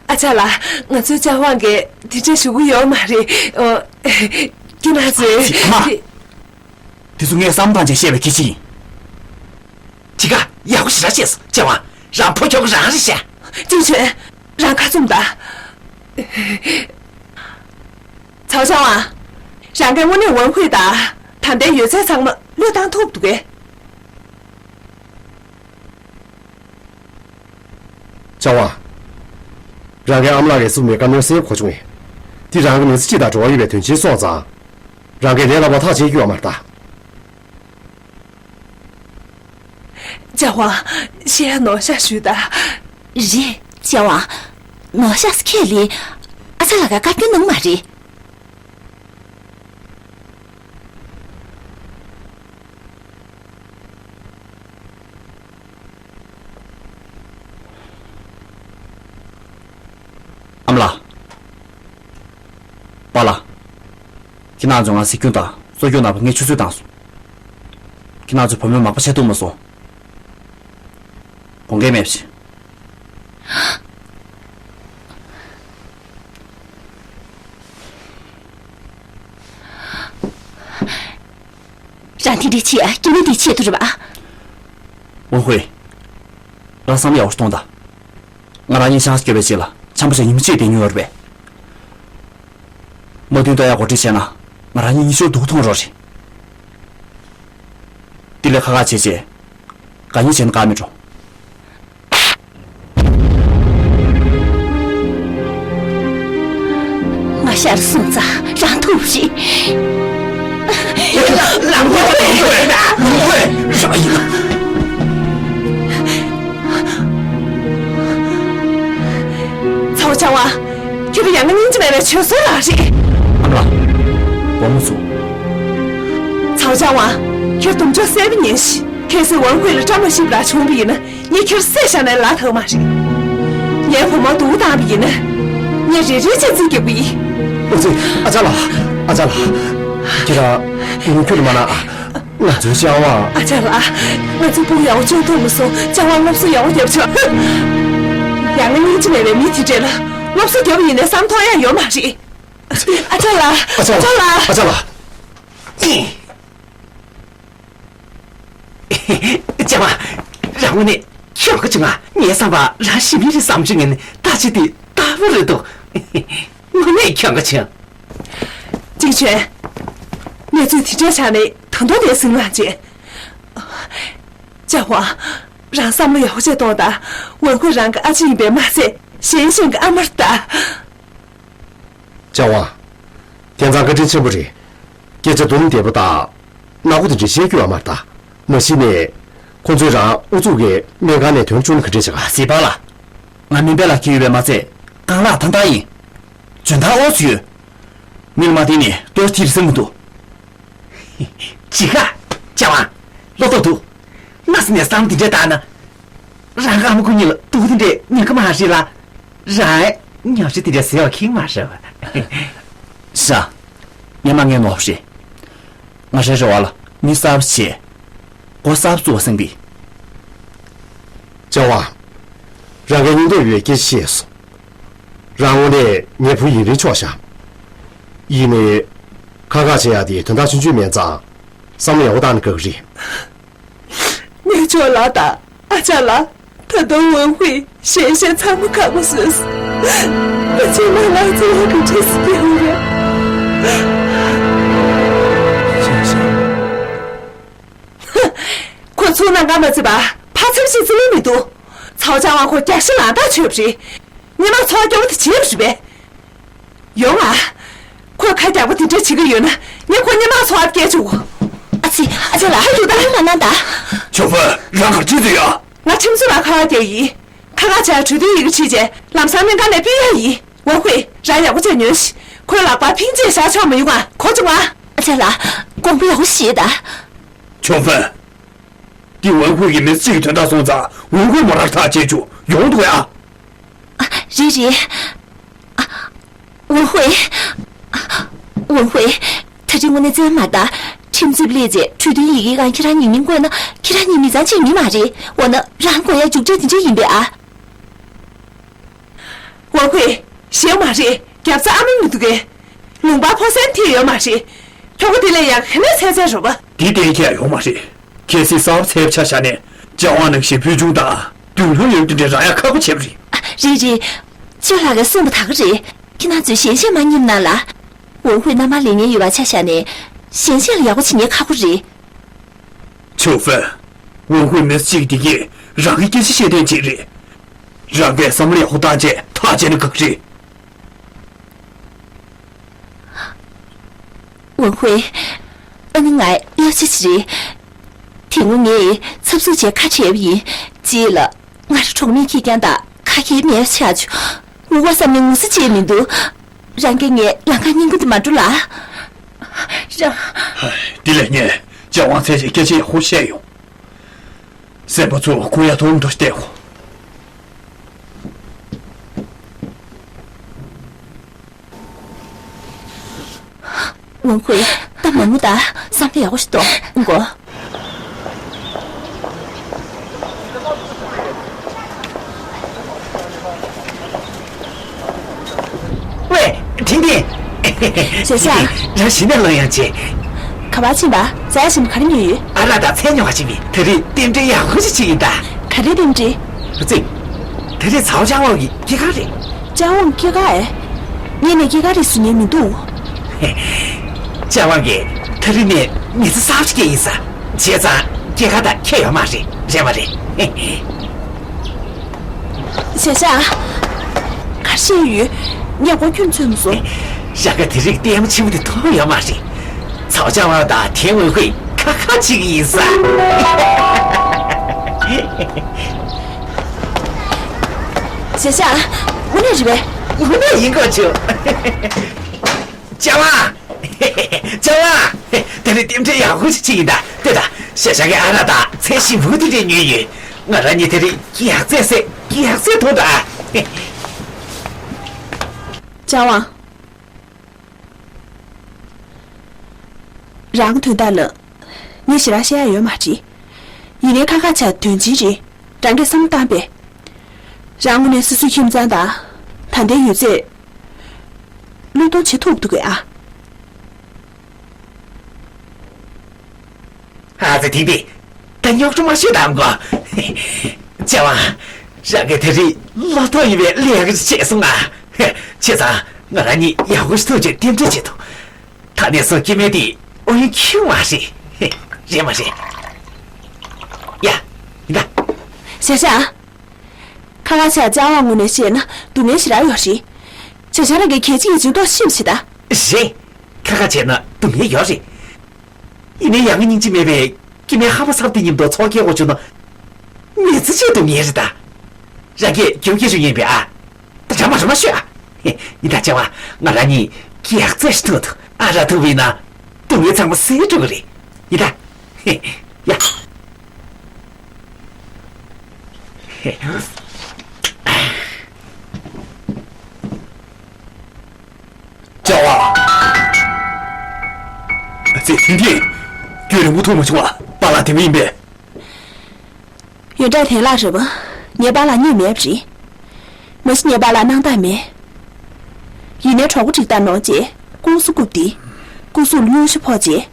ཨ་ཅག་ལགས། ང་ཚོའི་ལྕགས་དབང་གིས་དེ་འདྲས་ཞུ་གི་ཡོད་མ་རེད། ཨོ། ཁྱེད་རང་ཚོས། ཨ་ཙི། ཨ་མ། དེ་ཚོ་ངས་བསམ་བློ་བཏང་བྱས་བཤད་པའི་སྐད་ཆ་ཡིན། ཅི་ག་ཡག་པོ་ཞེ་དྲག་བཤད་སོང་ལྕགས་དབང་། རང་ཕོ་ཁྱོ་ག་རང་རེད་ཤག་ཅིན་ཆོན། རང་ཁ་བཙུམ་དང་། ཚའོ་ཆའོ་ཨ། རང་གིས་དངོས་གནས་ཝུན་ཧུའེ་དང་ད་ལྟའི་ཡོད་ཚད་ཚང་མ་བློས་བཏང་ཐུབ་འདུག་གས། ལྕགས་དབང་། རང་གི་ཨ་མ་ལགས་ཀྱིས་གསུངས་པའི་བཀའ་མོལ་གསལ་པོ་གོ་བྱུང་ངས། འདི་རང་གི་མི་ཚེ་སྤྱི་དང་འབྲེལ་བ་ཡོད་པའི་དོན་ཆེན་སོང་ཙང་། རང་གིས་ལས་སླ་པོ་ཐག་བཅད་རྒྱུ་ཡོད་མ་རེད་ད། ལྕགས་དབང་། གཞས་ནོར་བཞག་ཞུས་ད། རེད། ལྕགས་དབང་། ནོར་བཞག་ཁས་ལེན། ཨ་ཅག་ལགས་ཀ་བཀའ་བཀྱོན་གནང་མ་རེད། ཨ་མ་ལགས། པཱ་ལགས། ཁྱེད་རང་ཚོ་ང་གཟིགས་སྐྱོང་དང་གསོ་སྐྱོང་གནང་བར་ངས་ཆུད་ཟོས་བཏང་སོང་། ཁྱེད་རང་ཚོ་བུ་མོའི་མག་པ་ཆགས་ཐུབ་མ་སོང་། དགོངས་འགལ་མེད་པ་བྱེད། རང་དེ་འདྲའི་ཆེ་ཡ་སྐྱེ་དམན་དེའི་ཆེད་དུ་རེད་པ། ཝུན་ཧུའེ། རང་བསམ་བློ་ཡག་པོ་གཏོང་དང་། ང་རང་གཉིས་ཆང་ས་སྐྱོབ་པའི་རྗེས་ལ་ཆང་པ་ཞིག་ཉིན་མོ་གཅིག་བསྡད་མྱོང་ཡོད་རེད་པས། མ་མཐུན་ལྟ་ཡག་གོ་སྒྲིག་བྱས་ན་ང་རང་གཉིས་གཉིད་ཤོར་སྡུག་ཐོང་རོགས་རེད། དེ་ལས་ཁ་ཁ་བྱས་བྱས། དགའ་ཉེ་བྱས་ན་དགའ་མི་འགྲོ། ང་ཤར་སོང་ཙང་རང་ཐུག་རེད། ལམ་ཁ་ལ་ཡོད་པའི་ལུང་པས་རང་ཡིན། ཚའོ་ཅང་ཝང་། ཁྱོད་ཡང་སྙིང་རྗེ་མེད་པའི་ཆོས་སྲོལ་རང་རེད། ཨ་མ་ལགས། དགོངས་མ་ཚོམས། ཚའོ་ཅང་ཝང་། ཁྱོད་དུམ་གྲ་གསལ་པོ་ཉན་ཤིག་གལ་སྲིད་ཝང་ཧུའེ་ལ་བཀྲ་མ་ཤིས་པ་རང་བྱུང་བ་ཡིན་ན་ངས་ཁྱོད་བསད་བཞག་ནའི་ལ་ཐོགས་མ་རེད། ངའི་བུ་མོ་སྡུག་བཏང་བ་ཡིན་ན་ངས་རེ་རེ་བྱས་རྩིས་རྒྱག་གི་ཡིན། ཨོ་ཙི། ཨ་ཅག་ལགས། ཨ་ཅག་ལགས། ཁྱེད་རང་ངུ་ཁྱུ་ལ་མ་གནང་ཨ། ང་ཚོའི་ཅང་ཝང་། ཨ་ཅག་ལགས། ང་ཚོ་སྤུ་གུ་ཡག་པོ་བཅོས་ཐུབ་མ་སོང་། ཅང་ཝང་སློབ་གསོ་ཡག་པོ་རྒྱབ་ཆོག་ཡང་ན་སྙིང་རྗེ་མེད་པའི་མི་དེ་འདྲས་ལ་སློབ་གསོ་རྒྱབ་པ་ཡིན་ནའི་བསམ་ཐོག་ཡང་ཡོད་མ་རེད། ཨ་ཅག་ལགས། ཨ་ཅག་ལགས། ཨ་ཅག་ལགས། ཅང་ཝང་། རང་ངོ་ནས་ཁྱོད་ཀྱི་ང་ངའི་བསམ་པ་རང་ཞི་མི་རེད་བསམ་བྱུང་ངས་ད་ཅི་དེ་ལྟ་བུ་རེད་འདུག་ངོ་ནས་ཁྱོད་ཀྱི་ཅིང་། ཅིང་ཆོན། གནས་ཚུལ་དེ་འདྲའི་ཆ་ནས་ད་དུང་དེ་ཟིང་ལངས་བྱེད། ཅང་ཝང་། རང་བསམ་བློ་ཡག་པོ་བྱས་གཏོང་དང་། ཝང་ཧུའེ་རང་གི་ཨ་ཅེ་ཡིན་པས་མ་ཚད་ཞན་ཞན་གྱི་ཨ་མ་རེད་ད། ཅང་ཝང་། ཁྱེད་ཚང་བཀའ་དྲིན་ཆེན་པོ་རེད། སྐད་ཆ་དུམ་བདེ་པོ་དང་། ནག་པོ་དེ་འདྲ་བཤད་རྒྱུ་ཡོད་མ་རེད་ད། མ་གཞི་ནས། ཁོ་ཚོས་རང་ཨུ་ཚུགས་ཀྱིས་སྨན་ཁང་ནས་དོན་བཅུག་ན་ག་འདྲས་བྱེད་ག་ཟི་པ་ལ། ང་མིན་པའི་ལག་ཁྱེར་ཡོད་པས་མ་ཚད། རྐང་ལག་ཐང་ཐང་ཡིན། འཇོན་ཐང་ཨོ་ཙི་ཡོད། མི་ལ་མ་བརྟེན་ནས་ལྟོས་ཐིག་རེ་ཟིན་མི་འདུག་ཅི་ག་ཅང་ཝང་། བློ་ལྡོག་འདུག་སྔ་ས་ནས་བསམ་འདི་འདྲས་བཏང་ན། རང་གི་ཨ་མ་ཁོ་གཉིས་ལ་སྡུག་དེ་འདྲས་ཉན་གི་མ་རེད་ལ། རང་ཉམས་ཞིབ་དེ་འདྲས་ཟེར་བ་ཁེངས་མ་རེད་བ། ཤ། ངས་མ་ངས་ནོར་བ་རེད། ང་རའི་རེ་བ་ལ་མི་གསར་པ་བྱས། སྒོ་གསར་པ་བཙུགས་པ་སེམས་པའི། ཅང་ཝང་། རང་གི་སྙིང་སྟོབས་ཡོད་སྐད་ཆ་བཤད་སོང་། རང་ངོ་ནས་ངའི་བུ་ཡིན་པས་ཆོག་ཤག་ཡིན་ནའི། ཁ་ཁ་བྱེད་ཡག་དེ་དོན་དག་ཆུང་ཆུང་མིན་ཙང་། བསམ་བློ་ཡག་པོ་བཏང་ན་དགའ་གི་རེད། ངས་ཅོ་ལགས་དང་ཨ་ཅག་ལགས། ད་དུང་ཝུན་ཧུའེ་ཞན་ཞན་ཚང་མ་ཁག་པོ་བཟོས་སོང་། ད་ཅི་མ་ལགས་ཚོ་ལ་གི་བྲིས་སུ་སྐྱེལ་བ་རེད། ཧ། ཁོ་ཚུར་ནང་ཀ་མ་བརྩིས་པ་ཕར་ཚུར་ཞིག་བརྩི་ལེ་མི་འདུག་ཚའོ་ཅང་ཝང་ཁོ་རྒྱག་ཤི་ལང་ཐག་ཆོད་པ་རེད། ཉི་མ་ཚོགས་སྐྱོ་བོ་དེ་བྱེད་པ་རེད་པས། ཡོང་ཨ། ཁོས་ཁ་རྒྱག་པ་དེ་འདྲ་བྱེད་ཀྱི་ཡོད་ན་ངས་ཁོ་ཉི་མ་ཚོགས་ཨ་སྐྱེལ་བཅུག་ཨ་ཙི། ཨ་ཅག་ལགས་ཧ་ཡུ་ད་ཧ་མ་གནང་ད། ཆོ་ཕོ། རང་གར་ཅི་ཟེར་ཡ། ང་ཁྲིམས་བཟོ་ལ་ཁ་བ་རྒྱག་ཡིན། ཁ་ཁ་བྱས་གྲོས་མཐུན་ཡི་གེ་བྲིས་རྗེས་ལམ་སང་སྨན་ཁང་ནས་ཕུད་ཡ་ཡིན། ཝུན་ཧུའེ་རང་ཡག་པོ་བྱས་ཉོན་ཞིག་ཁོའི་ལག་པར་ཕིང་རྗེས་བཞག་ཆོག་མ་ཡོང་ང་གོ་བྱུང་ང་། ཨ་ཅག་ལགས། དགོངས་པ་ཡག་པོ་བཞེས་ད། ཆོ་ཕོ། འདི་ཝུན་ཧུའེ་གི་མི་ཚེ་གཅིག་གི་དོན་དག་སོང་ཙང་ཝུན་ཧུའེ་མོ་རང་ཐག་བཅད་རྒྱུ་ཡོང་འདུག་ཡ། ཨ། རེད་རེད། ཨ། ཝུན་ཧུའེ། ཝུན་ཧུའེ། ད་རིང་དངོས་གནས་བཙན་མ་ད། ཁྲིམས་རྩིས་སླེབས་རྗེས་གྲོས་མཐུན་ཡི་གེའི་སྒང་ཁྱེད་རང་ཉིད་ཉིན་བཀོད་ན་ཁྱེད་རང་ཉིད་མི་ཚང་གཅིག་མིན་མ་རེད། འོ་ན་རང་དགོས་ཡ་རྒྱུགས་སྤྲོད་འདི་འདྲ་ཡིན་པས་ཨ། ཝུན་ཧུའེ། ཞེད་མ་རེད། རྒྱབ་རྩ་ཨ་མ་མི་འདུག་གས། ལུང་པ་ཕོ་སན་ཐེ་ཡོད་མ་རེད། ཁྱོ་ག་དེ་ལས་ཡག་ག་ནས་ཚད་ཚད་རོ་བ། འདི་གཏན་འཁེལ་ཡོང་མ་རེད། གལ་སྲིད་གསར་པ་ཚད་ཆ་བཞག་ནས་ཅང་ཝང་ནང་བཞིན་ཕུལ་བྱུང་དང་མདུན་ལྷོད་ཡོད་དེ་འདྲའི་རག་ཡག་ཁག་པོ་བྱས་པ་རེད། ཨ། རེད་རེད། ཅོ་ལགས་ཀྱིས་གསུངས་པ་ད་ག་རེད། ཁྱེད་རང་ཚོས་ཞན་ཞན་མ་ཉིམ་ན་ལ། ཝུན་ཧུའེ་མནའ་མ་ལེན་མཁན་ཡོད་པ་ཆ་བཞག་ནས། ཞན་ཞན་ལ་ཡག་པོ་བྱེད་མཁན་ཁག་པོ་རེད། ཆོ་ཕོ། ཝུན་ཧུའེ་མི་གཅིག་དེ་གས་རང་གི་སྐད་ཆ་བཤད་དོན་ཅི་རེད། རང་གིས་བསམ་བློ་ཡག་པོ་བཏང་བྱས་ཐག་བཅད་ན་དགའ་གི་རེད། ཝུན་ཧུའེ། ཨ་ནི་ང་གཡོ་ཅི་ཅི་རེད། དེ་སྔོན་ངས་ ཐབས་ཟུར་བྱས་ཁ་བྲལ་བ་ཡིན། རྗེས་ལ་ང་རང་གྲོགས་མེད་ཁེར་རྐྱང་དང་ཁ་ཁྱེར་མེད་ཆགས་བྱུང་། ངུ་བ་བསམ་ནས་ངུ་ས་བྱས་མི་འདུག་རང་གིས་ངའི་ལམ་ཁ་སྙིང་པོ་དེ་མ་འགྲོ་ལ། རང་། དེ་ལས་ངས་ལྕགས་དབང་མཚན་ཅན་སྐད་ཆ་ཡག་པོ་བཤད་ཡོང་། སེམས་པ་ཚོ་ཁོ་ཡ་དོམ་འགྲོ་བལྟས་གོ། ཝང་ཧུའེ། ད་མ་ངུ་ད། བསམ་བློ་ཡག་པོ་ཞིག་གཏོང་གོ། ཝེ། ཐིང་ཐིང་། ཞའོ་ཞའོ། རང་གཞི་ནས་ལོང་ཡང་བྱེད། ག་པར་ཕྱིན་པ། ཟ་ཡ་ཞིམ་ག་རེ་ཉོས་ཡོད། ཨ་ར་དང་མཚན་ཉོ་བ་ཕྱིན་པས། ད་རེས་རྟེན་འབྲེལ་ཡག་པོ་ཞིག་བྱེད་ཀྱི་ཡིན་ད། ག་རེ་རྟེན་འབྲེལ། ཙི། ད་རེས་ཚའོ་ཅང་ཝང་གི་སྐྱེས་སྐར་རེད། ཅང་ཝང་སྐྱེས་སྐར་ཨེ། ངས་ནས་སྐྱེས་སྐར་རེད་ཟེར་མྱོང་མི་འདུག་ཅང་ཝང་གིས་ད་རེས་ནས་མི་ཚེ་གསར་པ་ཞིག་སྐྱེལ་ཡིན་ས། བྱས་ཙང་སྐྱེས་སྐར་དང་ཁྱད་ཡོད་མ་རེད། རེད་མ་རེད། ཞའོ་ཞའོ། ག་རེ་བཤད་ཡོད། ངས་མགོ་ཁྱོན་ཚོད་མི་སོང་། ཞྭ་སྒ་དེ་རིགས་ལྟད་མོ་ཆེན་པོ་དེ་མཐོང་ཡོད་མ་རེད། ཚའོ་ཅང་ཝང་དང་ཐེན་ཝུན་ཧུའེ་ཁ་ཁ་བྱེད་ཀྱི་ཡིན་ས། ཞའོ་ཞའོ། དངོས་གནས་རེད་པས། དངོས་གནས་ཡིན་དགོས་བྱུང་། ཅང་ཝང་། ཅང་ཝང་། དེ་ནི་རྟེན་འབྲེལ་ཡག་པོ་ཞིག་ཅིག་ཡིན་ད། ལྟོས་དང་། ཞའོ་ཞའོ་གི་ཨ་ར་དང་མཚན་ཞིམ་པོ་དེ་འདྲ་ཉོས་ཡོད། ང་རང་གཉིས་དེ་རིང་ཡག་རྩེད་སེ་ཡག་རྩེད་ཐུབ་ད། ཅང་ཝང་། རང་དོན་དག་ལ་ངས་ཞེ་དྲག་བཤད་ཡ་ཡོད་མ་རེད། ཡིན་ནའི་ཁ་ཁ་བྱ་དོན་ཆེན་རེད། རང་གིས་བསམ་བློ་བཏང་པས། རང་དངོས་གནས་སོ་སོའི་ཁྱིམ་ཚང་དང་ད་ལྟའི་ཡོད་ཚད་བློས་གཏོང་བྱེད་ཐུབ་འདུག་གས་ཨ། ཨ་ཙི། ཐིང་ཐིང་། ད་རྙོག་དྲ་མ་ཤོད་དང་གོ། ཅང་ཝང་། རང་གིས་དེ་རིང་བློ་ཐོག་ཡིན་པའི་ལས་ཀ་ཞིག་བྱས་སོང་ང་། བྱས་ཙང་ང་རང་གཉིས་ཡག་པོ་ཞིག་ཐུག་རྗེས་རྟེན་འབྲེལ་བྱེད་དོ། ད་ནས་བཟུང་སྐྱེ་དམན་དེ་ཨོ་ཡོན་ཁྱོད་མ་རེད། རེད་མ་རེད། ཡ། ཡིན་ད། ཞའོ་ཞའོ། ཁ་ཁ་བྱ་ཅང་ཝང་ངོས་ནས་བཤད་ན་སྡུག་བསྔལ་ཞེ་དྲག་ཡོད་རེད། ཞའོ་ཞའོ་རང་གིས་གལ་ཆེ་ཡིན་ཅིག་ཏོག་ཤེས་པ་བྱེད་ད། རེད། ཁ་ཁ་བྱས་ན་སྡུག་བསྔལ་ཡོད་རེད། ཡིན་ནའི་ཡ་ང་སྙིང་རྗེ་མེད་པའི་སྐྱེ་དམན་ཧ་མ་སར་དེ་མཉམ་དུ་ཚོགས་ཁེལ་དགོས་བྱུང་ན། མི་ཚེ་གཅིག་སྡུག་བསྔལ་རེད་ད། རང་གིས་རྒྱབ་སྐྱོར་ཞུ་ཡིན་པས་ཨ། ད་ར་མ་ར་མ་ཤོད་ཨ། ཡིན་ད་ཅང་ཝང་། ང་རང་གཉིས་ཡག་རྩེད་ཞིག་ཐུག་ཐུག་ཨ་ར་ཐུག་པ་ཡིན་ན་སྡུག་བསྔལ་ཚང་མ་སེལ་འགྲོ་གི་རེད། ཡིན་ད། ཡ། ཅང་ཝང་། ཨ་ཙི། ཐིང་ཐིང་། ཁྱོད་རིང་པོ་ཐུག་མ་བྱུང་བ། པཱ་ལགས་དེ་མི་ཡིན་པས། ཡོན་ཀྲང་ཐེན་ལགས་རེད་པ། ངའི་པཱ་ལགས་རྙེད་མེད་པ་རེད། མ་གཞི་ངའི་པཱ་ལགས་སྣང་དག་མེད། ཡིན་ནའི་གྲོགས་པོ་འགྲིག་སྟངས་ནོར་བྱས་ཀུང་སུ་རྐུབ་དེ། ཀུང་སུ་ལ་དངོས་གཞི་ཕོག་བྱས་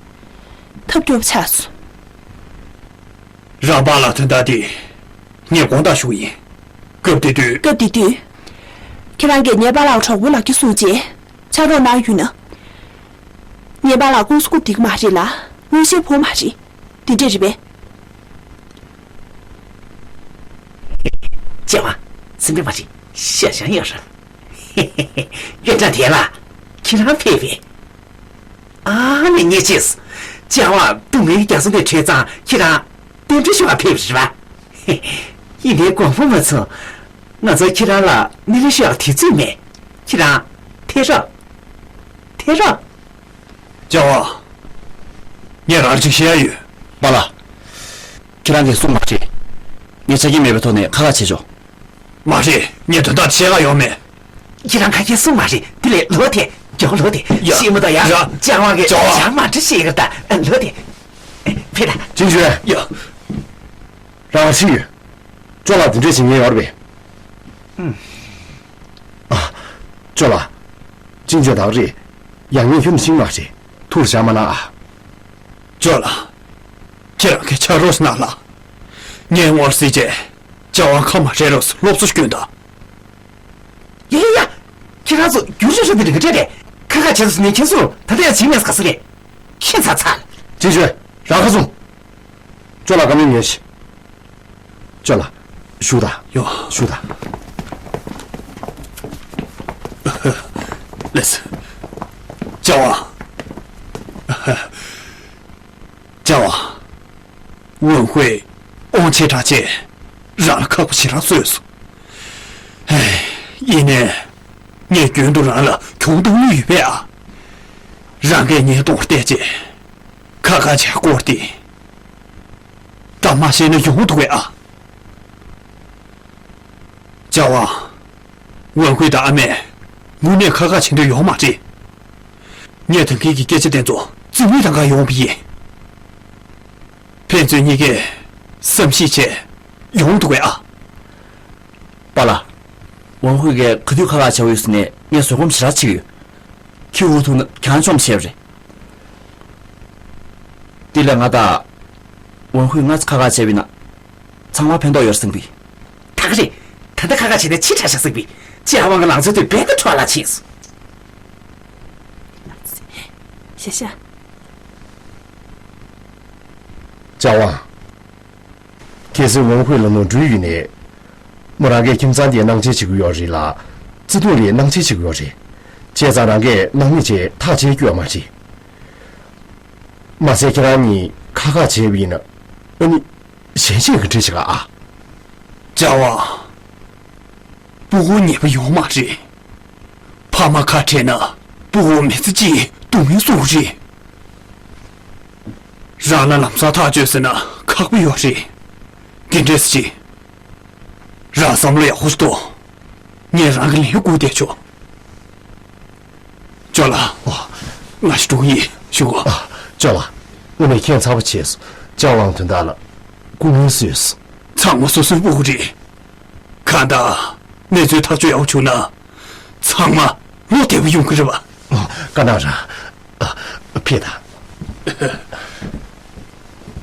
ཐབས་སྐྱོ་པོ་ཆགས་སོང་། རང་པཱ་ལགས་དོན་དག་དེ་ངས་དགོངས་དག་ཞུ་གི་ཡིན། སྐབས་དེ་དུས། སྐབས་དེ་དུས། ཁྱེད་རང་གིས་ངའི་པཱ་ལགས་གྲོགས་པོའི་ལག་ཁྱེར་བཟུང་རྗེས་ཕྱག་རོགས་གནང་ཡོད་ན། ངའི་པཱ་ལགས་ཀུང་སུ་རྐུབ་དེ་གི་མ་རེད་ལ་དངོས་གཞིའི་བུ་མ་རེད། དེ་འདྲས་རེད་པས། ཅང་ཝང་། སེམས་པ་མ་བྱེད། ཤ་ཞང་ཡོད་རེད། ཡོན་ཀྲང་ཐེན་ལགས། ཁྱེད་རང་ཕེབས་པས། ཨ་ནི་ཉེ་ཆེས། ཅང་ཝང་སྡུག་བསྔལ་གྱི་རྒྱ་མཚོ་ནས་བྲོས་ཙང་ཁྱེད་རང་རྟེན་འབྲེལ་ཞུ་བར་ཕེབས་རེད་པ། ཡིན་ནའི་དགོངས་པ་མ་ཚོམས། ང་ཚོ་ཁྱེད་རང་ལ་སྣེ་ལེན་ཞུ་ཡག་དུས་ཚོད་མེད། ཁྱེད་རང་ཐད་རོགས། ཐད་རོགས། ཅང་ཝང་། ངས་རང་ཅིག་བཤད་ཡ་ཡོད། པཱ་ལགས། ཁྱེད་རང་གིས་གསུངས་མ་རེད། ངས་ཆ་རྐྱེན་མེད་པའི་ཐོག་ནས་ཁ་ཁ་བྱེད་ཆོག་མ་རེད། ངས་དོན་དག་བཤད་ག་ཡོང་མེད། ཁྱེད་རང་ཁ་སྐད་གསུངས་མ་རེད། དེ་ལས་ལོག་དེ། མགྱོགས་ལོག་དེ། ཡ། ཤེས་མི་འདུག་ཡ། ཡ། ཅང་ཝང་གིས། ཅང་ཝང་། བྱང་མ་འདྲི་ཤེས་ཀྱི་རེད་ད། ལོག་དེ། ཕེབས་ད། ཅིན་ཅུན། ཡ། རང་ཤི་ཡོད། ཅོ་ལགས་འདི་འདྲས་བྱེད་མཁན་ཡོད་རེད་པས། ཨ། ཅོ་ལགས། ཅིན་ཅུན་དག་རེད། ཡང་ཡང་ཁྱོད་ཤིང་མ་རེད། ཐུགས་བཞག་མ་གནང་ཨ། ཅོ་ལགས། ཁྱེད་རང་གིས་ཕྱག་རོགས་གནང་ལ། ངས་ངོ་ཟེར་བྱས། ཅང་ཝང་ཁ་མ་རེ་རོགས་སློབ་གསོ་སྐྱོན་དང་། ཡ་ཡ་ཡ། ཁྱེད་རང་ཚོ་རྒྱུ་རེ་རེ་འདི་རིག་གི་འདྲ་རེད། ཁ་ཁ་བྱས་སོ་ནས་ཁྱེད་ཚོར་ད་ལྟ་ཡང་བྱིངས་མེད་ག་ས་རེད། ཁྱད་མཚར་ཚར། ཅིན་ཅུན། རང་ཁ་བཟུང་། ཅོ་ལགས་བཀའ་མོལ་ཉན་ཞིག་ཅོ་ལགས། བཞུགས་དང་། ཡོ། བཞུགས་དང་། ལགས་སོ། ཅང་ཝང་། ཅང་ཝང་། ཝུན་ཧུའེ། དབང་ཆེ་དྲག་ཆེ། རང་ལ་ཁག་པོ་ཞེ་དྲག་བཟོས་སོང་། ཧེ། ཡིན་ནའི། ངས་རྒྱུན་དུ་རང་ལ་གྱོང་བཏང་མྱོང་ཡོད་པས་ཨ། རང་གིས་ངའི་གདོང་བལྟས་རྗེས། ཁ་ཁ་བྱས་སྐོར་ཏེ། ད་མ་བཤད་ན་ཡོང་འདུག་གས་ཨ། ལྕགས་དབང་། ཝང་ཧུའེ་དང་ཨ་མས་དངོས་གནས་ཁ་ཁ་བྱེད་འདོད་ཡོད་མ་རེད། ངས་ད་གིན་གྱི་སྐད་ཆ་དེ་ཚོ་རྩིས་མེད་བཏང་ག་ཡོང་བ་ཡིན། ཕན་ཚུན་གཉིས་ཀས་བསམ་ཤེས་བྱས་ཡོང་འདུག་གས་ཨ། པཱ་ལགས། ཝང་ཧུའེ་གིས་ག་དུས་ཁ་ཁ་བྱེད་ཡོད་ཟེར་ནས་ངས་བཟོད་སྒོམ་ཞེ་དྲག་བྱེད་ཀྱི་ཡོད། ཁྱི་འུ་ཐུག་ན་ཁྱེད་རང་བཅོམ་བྱས་པ་རེད། དེ་ལས་ང་དང་ཝང་ཧུའེ་སྔ་ཙམ་ཁ་ཁ་བྱས་པ་ཡིན་ན། ཚང་མ་ཕན་ཐོགས་ཡོད་བསམ་གི། ད་ག་རེད། ད་ལྟ་ཁ་ཁ་བྱས་ནས་ཕྱི་དྲག་བཞག་བསམ་གི། ལྕགས་དབང་གི་ལང་ཚོའི་དུས་རྦད་དེ་འཕྲོ་བརླག་ཕྱིན་སོང་། ཤ་ཤ། ལྕགས་དབང་། གལ་སྲིད་ཝང་ཧུའེ་ལ་ནོར་འཁྲུལ་ཡོད་ནའི། མོ་རང་གིས་ཁྱིམ་ཚང་དེ་སྣང་བྱེད་བྱེད་ཀྱི་ཡོད་རེད་ལ། བརྩེ་དུང་ལ་སྣང་བྱེད་བྱེད་ཀྱི་ཡོད་རེད། བྱས་ཙང་རང་གིས་སྣང་མེད་བྱས་ཐག་བཅད་རྒྱུ་ཡོད་མ་རེད། མ་ཟད་ཁྱེད་རང་གཉིས་ཁ་ཁ་བྱས་པ་ཡིན་ན། ཨ་ནི། གཞན་གཅིག་གི་འདྲ་ཞིག་ཨ། ལྕགས་དབང་། སྤུ་གུ་ཉེས་པ་ཡོད་མ་རེད། ཕ་མ་ཁ་བྲལ་ན་སྤུ་གུ་མི་ཚེ་གཅིག་སྡུག་བསྔལ་གསུང་རེད། རང་ལ་ལམ་སང་ཐག་གཅོད་ཟེར་ན་ཁག་པོ་ཡོད་རེད། དེ་འདྲས་ཅིག་རང་བསམ་བློ་ཡག་པོ་ཞིག་གཏོང་། ངས་རང་གི་ལན་བསྐུར་བསྡད་ཆོག་ཅོ་ལགས། ཨོ། ང་ཞིག་འགྲོ་གི་ཡིན། ཞུ་གོ། ཨ། ཅོ་ལགས། དངོས་གནས་ཁྱད་མཚར་པོ་བྱས་སོང་། ལྕགས་དབང་དོན་དག་ལ་སྐུ་ངལ་གསོས་སོང་། ཚང་མ་སོ་སོའི་སྤུ་གུ་རེད། གང་ལྟར་གནས་ཚུལ་ཐག་གཅོད་ཡག་པོ་བྱུང་ན། ཚང་མ་བློ་བདེ་པོ་ཡོང་གི་རེད་པ། ཨོ། བཀའ་གནང་ར། ཨ། ཕེབས་དང་།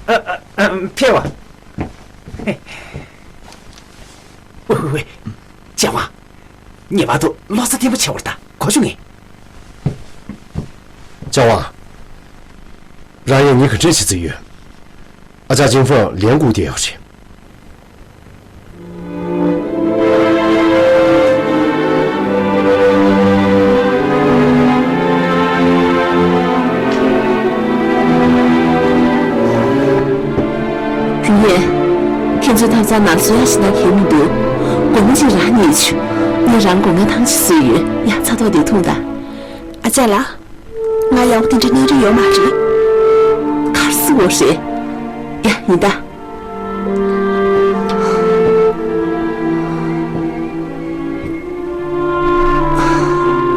ཨ། ཨ། ཨ། ཕེབས་པ། ཝེ་ཝེ་ཝེ། ལྕགས་དབང་། ངེས་པར་དུ་ལོ་ཙཱ་བརྟན་པོ་བྱེད་པར་གདའ། གོ་བྱུང་ངས། ལྕགས་དབང་། རང་ཡང་ཉིན་ག་འདྲས་བྱེད་རྩིས་ཡོད། ཨ་ཅག་ཅིན་ཧྥང་ལན་བསྐུར་བསྡད་ཡོད་རེད། རུ་ཡན། ཁྱེད་ཚོས་ཐབ་ཚང་ནང་བཟོ་ཡག་ཞིག་གནང་གི་མི་འདུག་སྒོར་མོ་གཅིག་རག་ནི་ཡིན། ངས་རང་སྒོ་ངའི་ཐང་ཆད་བཟོས་ཡོད། ཡ། ཚ་ཐོག་དེ་འཐུང་དང་། ཨ་ཅག་ལགས། ང་ཡག་པོ་དེ་འདྲ་གནས་རིན་ཡོད་མ་རེད། གར་སི་འོ་རེད། ཡ། ཡིན་ད།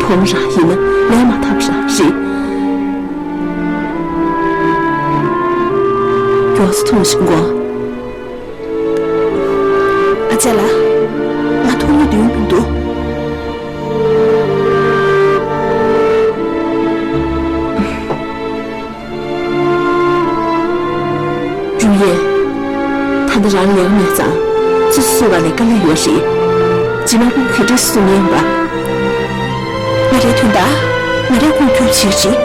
བུ་མོ་རང་ཡིན་ན་ལས་མ་ཐབས་རང་རེད། མགྱོགས་སུ་འཐུང་ཞིག་གོ། ཨ་ཅག་ལགས། ང་འཐུང་ཡག་འདོད་མི་འདུག་རུ་ཡན། ད་ལྟ་རང་ལས་ཀ་མེད་ཙང་། སོ་སོ་སོ་བ་ལས་ཀ་ལས་ཡོད་རེད། རྗེས་མ་ཁོང་ག་འདྲས་གསུང་ངེས་ཡིན་པ། ང་རའི་དོན་དག་ང་རས་ཁོང་ཐུག་བྱེད་རེད།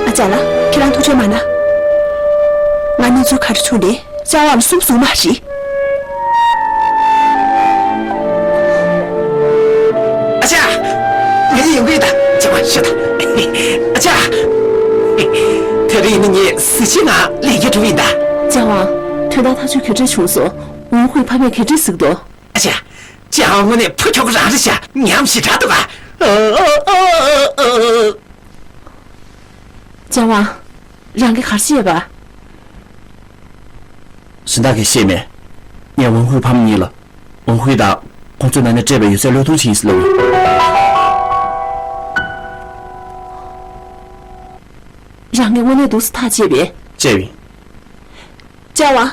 ཨ་ཅག་ལགས། ཁྱེད་རང་ཐུགས་ཆེ་མ་གནང་། ང་གནས་ཚུལ་ག་རེ་བྱུང་རེད། ལྕགས་དབང་ལ་གསུངས་སོང་མ་རེད། ཨ་ཅག་ངས་ཡོང་གི་ཡོད་ད། ལྕགས་དབང་ཤོད་ད། ཨ་ཅག་དེ་རིང་ནི་ངས་གཟི་བརྗིད་ངང་ལས་ཀ་གྲུབ་ཡིན་ད། ལྕགས་དབང་། དོན་དག་ཐག་གཅོད་ག་འདྲ་བྱུང་སོང་། ཝུན་ཧུའེ་ཕ་མས་ག་འདྲ་ཟེར་གྱི་འདུག་ཨ་ཅག་ལྕགས་དབང་དངོས་གནས་ཕ་ཁྱོག་རང་རེད་ཤག་ཉམས་ཞེ་དྲག་འདུག་ག་ལྕགས་དབང་། རང་གིས་ག་རེ་བྱས་པ། གཞན་དག་གིས་ཤེས་མེད། ངས་ཝང་ཧུའེ་ཕ་མ་གཉིས་ལ། ཝང་ཧུའེ་དང་ཁོང་ཚོའི་ནང་ནས་སྤྲད་པའི་ཡོད་ཚད་བློས་གཏོང་བྱེད་ཀྱི་ཡིན་ཟེར་ལབ་ཡོད། རང་གིས་དངོས་གནས་འདུག་སེ་ཐག་བཅད་པས། བཅད་པ་ཡིན། ལྕགས་དབང་།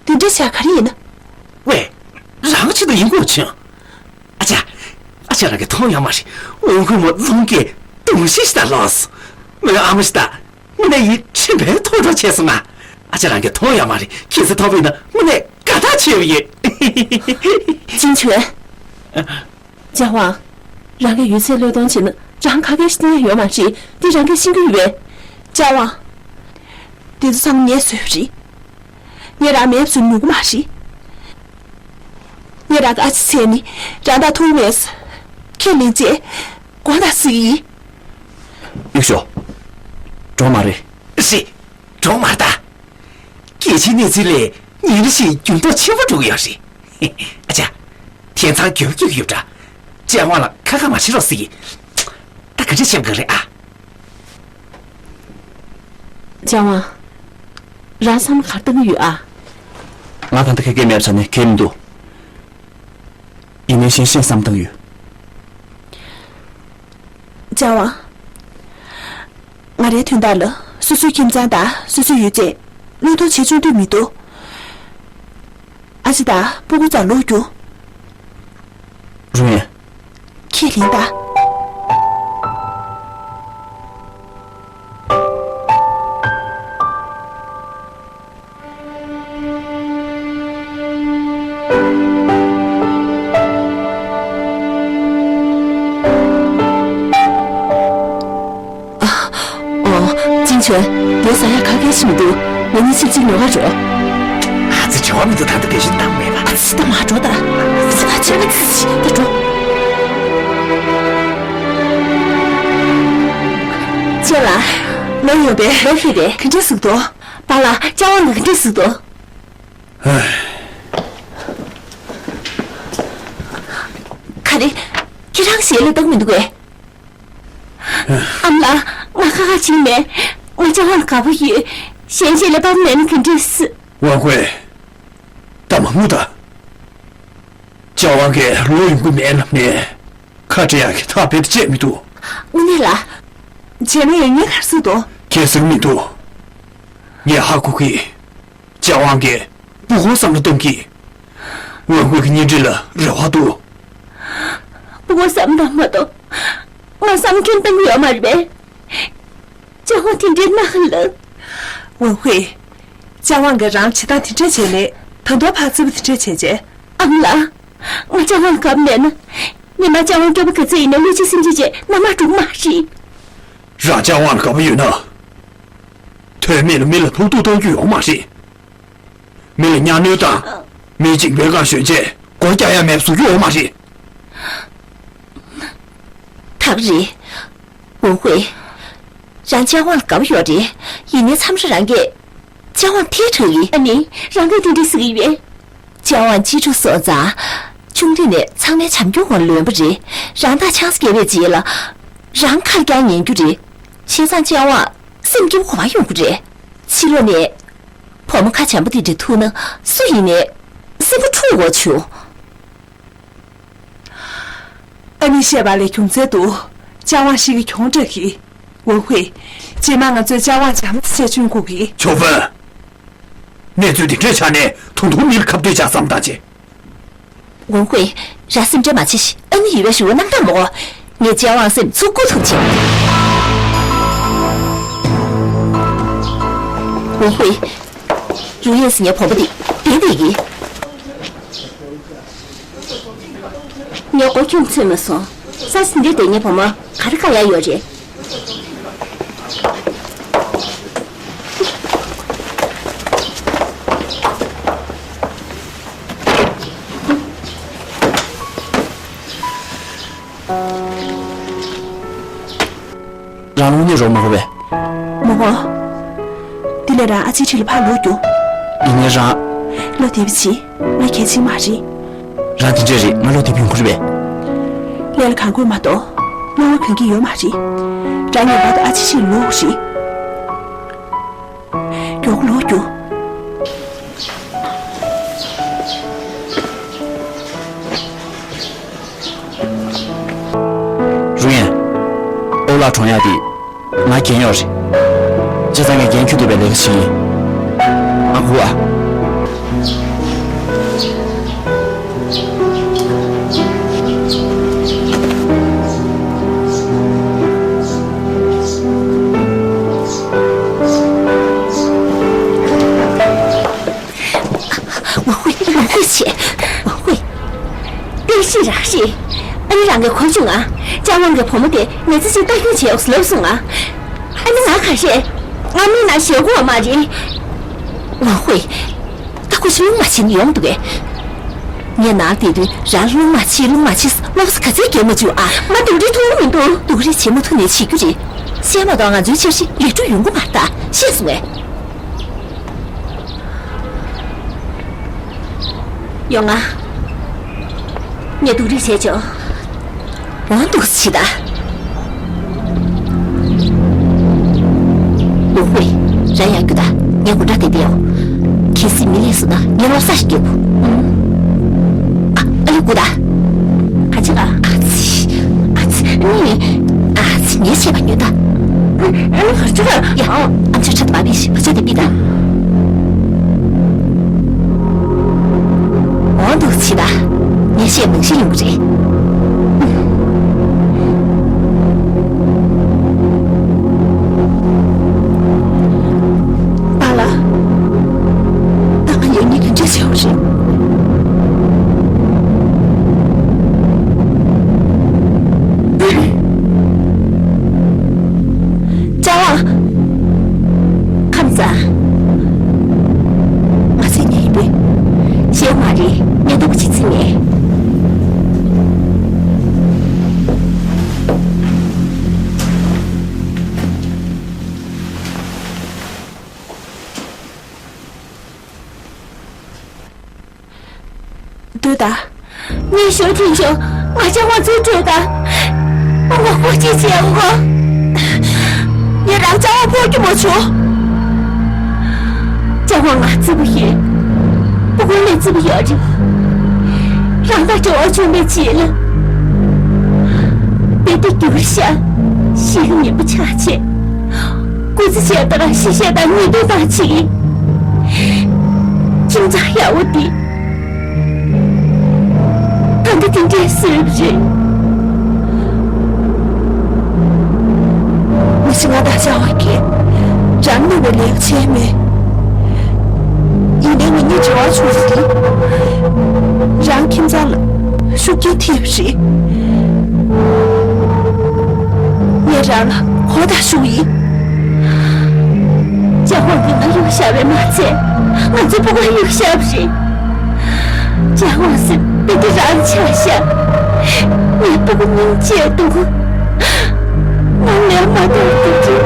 དེ་འདྲ་བྱས་ག་རེ་ཡིན་ན། ཝེ། རང་གི་ཆེད་དུ་ཡིན་དགོས་ཆེ། ཨ་ཅག་ཨ་ཅག་རང་གིས་མཐོང་ཡོད་མ་རེད། ཝང་ཧུའེ་མོ་རླུང་གིས་དུང་ཞེན་ཞིག་དང་ལོག་སོང་། མོའི་ཨ་མ་ཞིག་དང་། དངོས་གནས་ཡིད་ཚིམ་པའི་ཐོག་འགྲོ་བྱས་སོང་ང་། ཨ་ཅག་རང་གིས་མཐོང་ཡོད་མ་རེད། ཁྱེད་ཚོ་མཐོང་བ་ཡིན་ན་དངོས་གནས་དགའ་ཐག་ཆོད་ཡོད། ཅིན་ཆོན། ལྕགས་དབང་། རང་གིས་ཡོད་ཚད་བློས་གཏོང་བྱས་ན་རང་ག་གེ་ཞིག་གནས་ཡོད་མ་རེད། འདི་རང་གིས་ཤེས་ཀྱི་ཡོད་པས། ལྕགས་དབང་། འདི་ཚོ་ཚང་མ་ངས་བཟོས་པ་རེད། ངས་རང་མེད་བཟོ་ནུས་ཀྱི་མ་རེད། ངས་རང་ག་ཅི་བྱས་ནས་རང་དང་ཐུག་མེད་ཟེར་ཁས་ལེན་བྱས་དགོངས་དག་ཞུ་གི་ཡིན། ཡུག་ཤོ། འགྲོ་མ་རེད། རེད། འགྲོ་མ་རེད་ད། ཨེ་ཆིའི་གནས་ཚུལ་ལས་ཉིན་རེ་བཞིན་འགྱུར་ལྡོག་ཆེན་པོ་འགྲོ་གི་ཡོད་རེད། ཨ་ཅག་དེང་སང་འགྱུར་བ་སྐྱོན་གྱི་ཡོད་འདྲ། ལྕམ་དབང་ལ་ཁ་ཁ་མ་བྱེད་རོགས་ཟེར་གྱི། ད་ག་འདྲ་བྱེད་དགོས་རེད་ཨ། ལྕམ་དབང་། རང་བསམ་བློ་ག་རེ་བཏང་གི་ཡོད་ཨ། ང་ད་ལྟ་ཁ་སྐད་མེད་པ་ཆ་ནས་གལ་མི་འདུག་ཡིན་ནའི་གཞན་ཤེས་བསམ་བཏང་ཡོད། ལྕམ་དབང་། ང་རའི་དོན་དག་ལ་སོ་སོའི་ཁྱིམ་ཚང་དང་སོ་སོའི་ཡོད་ཚད་བློས་གཏོང་བྱེད་ཆོག་འདོད་མི་འདུག་ཨ་ཅེ་དང་སྤུ་གུ་རྩར་ལོག་རྒྱུ། རུང་ཡན། ཁས་ལེན་དང་། ཨ། ཨོ། ཅིན་ཆོན། དེ་ཟ་ཡག་ག་གེ་ཞིག་མི་འདུག་ང་གཉིས་ཆིབས་ཅིག་ཉོ་ག་འགྲོ། ཨ་ཙི། བྲེལ་བ་མི་འདུག་ད་ལྟ་དགེ་བཤེས་བཏང་མེད་པ། ཨ་ཙི། ད་མ་འགྲོ་ད། ཙི་ད་ཆེ་བ་ཙི་ཙི་ད་འགྲོ། ཅེ་ལ། ལོ་ཡོད་པས། ལོ་ཡོད་པས། ག་འདྲས་ཟིག་འདུག་པཱ་ལགས། ལྕམ་དབང་གི་ག་འདྲས་ཟིག་འདུག་ག་རེ། ཁྱེད་རང་ཞལ་ལས་བཏང་མི་འདུག་གས། ཨ་མ་ལགས། ང་ཁ་ཁ་བྱེད་མེད། ང་ལྕམ་དབང་ལ་དགའ་པོ་ཡོད། གཞན་ཞལ་ལས་བབས་མེད་ན་ག་འདྲས། ཝང་ཧུའེ། ད་མ་ངུ་ད། ལྕམ་དབང་གིས་ལོག་ཡོང་གི་མེད་ལབ་ནས་ཁ་བྲལ་ཡག་གི་ཐག་རྦད་དེ་བཅད་མི་འདུག་དངོས་གནས་ལ། རྗེས་མ་ཡོང་ཉེན་ཁ་སུ་འདུག་གལ་སྲིད་མི་འདུག་ངས་ཧ་གོ་གི། ལྕམ་དབང་གིས་སྤུ་གུ་བསམ་བློ་གཏོང་གི། ཝང་ཧུའེ་གི་གཉེན་སྒྲིག་ལ་རེ་བ་འདུག་སྤུ་གུ་བསམ་བློ་མ་གཏོང་། ང་བསམ་ཁྱོན་བཏང་གི་ཡོད་མ་རེད་པས། ལྕམ་དབང་དེ་འདྲའི་གནའ་ཧ་ལ། ཝང་ཧུའེ། ལྕམ་དབང་གིས་རང་བྱེད་སྟངས་དེ་འདྲ་བྱས་ནས་ད་དུང་ཕར་རྩེད་པོ་དེ་འདྲ་བྱས་རྗེས། ཨ་མ་ལགས། ང་ལྕམ་དབང་དགའ་པོ་མེད་ན། ཉི་མ་ལྕམ་དབང་སྐྱོ་པོ་ག་ཚོད་ཡིན་ན་བློ་གཅིག་སེམས་གཅིག་བྱས་མནའ་མར་འགྲོ་གི་མ་རེད། རང་ལྕམ་དབང་ལ་དགའ་པོ་ཡོད་ན། དོན་མེད་ལ་མི་ལ་ལྷུག་ཐུག་གཏོང་རྒྱུ་ཡོད་མ་རེད། མི་ལ་གཉའ་གནོན་དང་། མི་གཅིག་སྦེལ་ཀ་ཞོན་ཆས་སྒོ་རྒྱག་ཡ་མེད་བཟོ་རྒྱུ་ཡོད་མ་རེད། ད་རེད། ཝང་ཧུའེ། རང་ལྕམ་དབང་ལ་དགའ་པོ་ཡོད་རེད། ཡིན་ནའི་མཚམས་རེ་རང་གིས་ལྕམ་དབང་ཐལ་དྲགས་ཡིན། ཨ་ནི། རང་གིས་དེ་འདྲ་ཟེར་གྱི་ཡོད། ལྕམ་དབང་གཅེས་ཕྲུག་སོང་ཙང་། ཆུང་དུས་ནས་ཚང་མས་བྱམས་སྐྱོང་འོག་ལོན་པ་རེད། རང་ཐག་ཆང་ས་བརྒྱབ་པའི་རྗེས་ལ། རང་ཁ་རྐྱང་ཉན་རྒྱུ་རེད། བྱས་ཙང་ལྕམ་དབང་སེམས་སྐྱིད་པོ་ག་པར་ཡོང་གི་རེད། ཕྱི་ལོགས་ནས། བུ་མོ་ཁ་འཇམ་པོ་དེ་འདྲ་ཐུག་ན་སུ་ཡིན་ནའི་སེམས་པ་འཁྲུག་འོང་བྱུང་། ཨ་ནེས་བཤད་པ་ལས་རྒྱུ་མཚན་འདུག་ལྕམ་དབང་ཤི་གི་གྱོང་དྲག་གི། ཝང་ཧུའེ། རྗེས་མ་ང་ཚོས་ལྕམ་དབང་བྱམས་བརྩེ་བྱས་བཅུག་དགོས་གི། ཆོ་ཧྥན། གནས་ཚུལ་འདི་འདྲའི་ཆ་ནས་ཐུང་ཐུང་མིར་ཁ་གཏད་བྱ་བསམ་བཏང་བྱེད། ཝང་ཧུའེ། ར་སེམས་ཁྲལ་མ་བྱེད་ཤིག་ཨ་ནེ་ཡོད་པའི་ཞུ་བ་གནང་སྟངས་མོ། ངས་ལྕམ་དབང་སེམས་ཚུགས་ཁུར་ཐུབ་བྱེད། ཝང་ཧུའེ། རུང་ཡན་ཟེར་ངའི་བུ་མོ་འདི་བསྡད་བསྡད་ཀྱི། ངས་མགོ་ཁྱོན་ཚོད་མ་སོང་། ས་ཆ་འདིར་བསྡད་མཁན་བུ་མོ་ག་རེ་དཀའ་ཡག་ཡོད་རེད། རང་དངོས་གནས་རོགས་མ་དགོས་པས། མ་དགོས། འདི་ནས་རང་ཨ་ཅེའི་འཁྲིས་ལ་ཕར་ལོག་རྒྱུགས། ཡིན་ནའི་རང་། བློ་བདེ་པོ་བྱེད། ང་གལ་ཆེན་མ་རེད། རང་དེ་འདྲས་རེད། ང་བློ་བདེ་པོ་ཡོང་གི་རེད་པས། ལས་ལ་གང་དགོས་མ་གཏོགས་བློ་ངོར་གང་གི་ཡོད་མ་རེད། རང་ངེས་པར་དུ་ཨ་ཅེའི་འཁྲིས་ལ་ལོག་རེད། མགྱོགས་པོ་ལོག་རྒྱུགས། རུང་ཡན། ཨོ་ལགས་གྲོངས་ཡག་དེ་ང་འགན་ཡོད་རེད། བྱས་ཙང་ངས་འགན་འཁྱེར་ཐུབ་པའི་ལས་ཀ་བྱེད་ཡིན། ང་སྒུག་ཨ། ཝང་ཧུའེ། ཝང་ཧུའེ་བྱས། ཝང་ཧུའེ། བསྟན་བཤིག་རང་བཤིག་ཨ་ནེ་རང་གིས་གོ་བྱུང་ང་། ལྕམ་དབང་གི་བུ་མོ་དེ་མི་ཚེ་གཅིག་ལྟ་སྐྱོང་བྱས་ཡོད་ལབ་སོང་ང་། ཨ་ནེ་ང་ག་རེ། ང་མི་ནང་ཞེད་དགོས་པ་མ་རེད། ཝང་ཧུའེ། ད་ཁོ་ཞིག་སློབ་མ་བྱེད་ནས་ཡོང་འདུག་གས། ངས་ནང་བསྡད་དུས་རང་སློབ་མ་བྱེད་སློབ་མ་བྱེད་སློབ་གསོ་ག་ཚད་བརྒྱབ་མ་བཅུག་ཨ། ང་སྡུག་རུས་ཐུབ་མི་འདུག་སྡུག་རུས་བྱེད་མ་ཐུབ་ནས་བྱེད་རྒྱུ་རེད། བཤད་མ་གཏོགས་ང་ཚོའི་འཆར་གཞི་ལེགས་གྲུབ་ཡོང་གི་མ་རེད་ད། ཤེས་སོང་ངས། ཡོང་ང་། ངས་སྡུག་རུས་བྱས་ཆོག་འོ་འདུག་སེ་བྱེད་ད། ལུང་ཧུའེ། རང་ཡར་རྒྱུགས་ད། ངས་སྒོ་འགྲམ་དེ་བསྡད་ཡོང་། གལ་སྲིད་མི་སླེབས་སོང་ན་ངས་ལོག་ས་ཞིག་རྒྱག་དགོས། ཨ། ཨ་ལས་སྒུག་ད། ག་ཅི་ག་ཨ་ཙི། ཨ་ཙི་ནི། ཨ་ཙི་ངས་བཤད་པ་ཉོན་ད། ཨ་ལས་ག་ཅི་ག་ཡ། ཨམ་ཅོག་ཁྲ་དུ་མ་བིས་ཤིག་བ་ཅོ་དེ་བིས་ད། འོ་འདུག་སེ་བྱེད་ད། ངས་བཤད་ནང་བཞིན་ཡོང་གི་རེད། པཱ་ལགས། ད་ང་ཡང་ཉིད་ཀྱི་འདྲེ་བྱེད་པ་རེད། ལྕགས་དབང་། ཁམས་བཟང་། ང་ཚེ་ཉིད་ཡིན་པས། གཞན་མ་རེད། ངས་སྡུག་པོ་ཅིག་བརྩིས་ནས། སྡོད་ད། ངས་ཞོ་ཐེངས་ཆོག་ང་ལྕགས་དབང་ཚུར་སྤྲོད་ད། ཨ་ངོ་ཁོ་ཅི་བྱེད་ཨ་ངོ། ངས་རང་ལྕགས་དབང་ཕོག་རྒྱུ་མ་བྱུང་། ལྕགས་དབང་ང་བརྩི་པོ་ཡོད། སྤུ་གུ་ལས་བརྩི་པོ་ཡོད་རེད། རང་དང་འབྲེལ་བ་བྱུང་བའི་རྗེས་ལ། དཔེ་དེ་འགྱུར་ཤག་ཤི་གི་ཉིན་པོ་ཆགས་ཆེ། སྐུ་ཚེ་ཆེ་དང་ཤི་ཤེས་དང་ཉེས་དོན་དང་ཆིག་ཁྱིམ་ཚང་ཡག་པོ་འདི། ད་འདི་དེ་འདྲའི་སྲོལ་རེད། མི་ཚེ་ང་དང་བྱ་བ་གས་རང་ནུས་པའི་ལས་ཀ་བྱས་མེད། ཡིན་ནའི་ང་གཉིས་འབྲེལ་བ་བྱུང་ས་དེ་རང་ཁྱིམ་ཚང་ལ་ཤུགས་རྐྱེན་ཐེབས་རེད། ངས་རང་ལ་གོ་བརྡ་ཞུ་ཡིན། ལྕགས་དབང་གིས་ང་གཡུགས་བཞག་པས་མ་ཚད། ང་ཚོའི་སྤུ་གུ་གཡུགས་བཞག་པ་རེད། ལྕགས་དབང་ཟེར་དཔེ་དེ་རང་ཆགས་ཤག་ངའི་སྤུ་གུ་སྙིང་རྗེ་འདུག་ང་ལས་མ་ཐར་དེ་འདྲའི།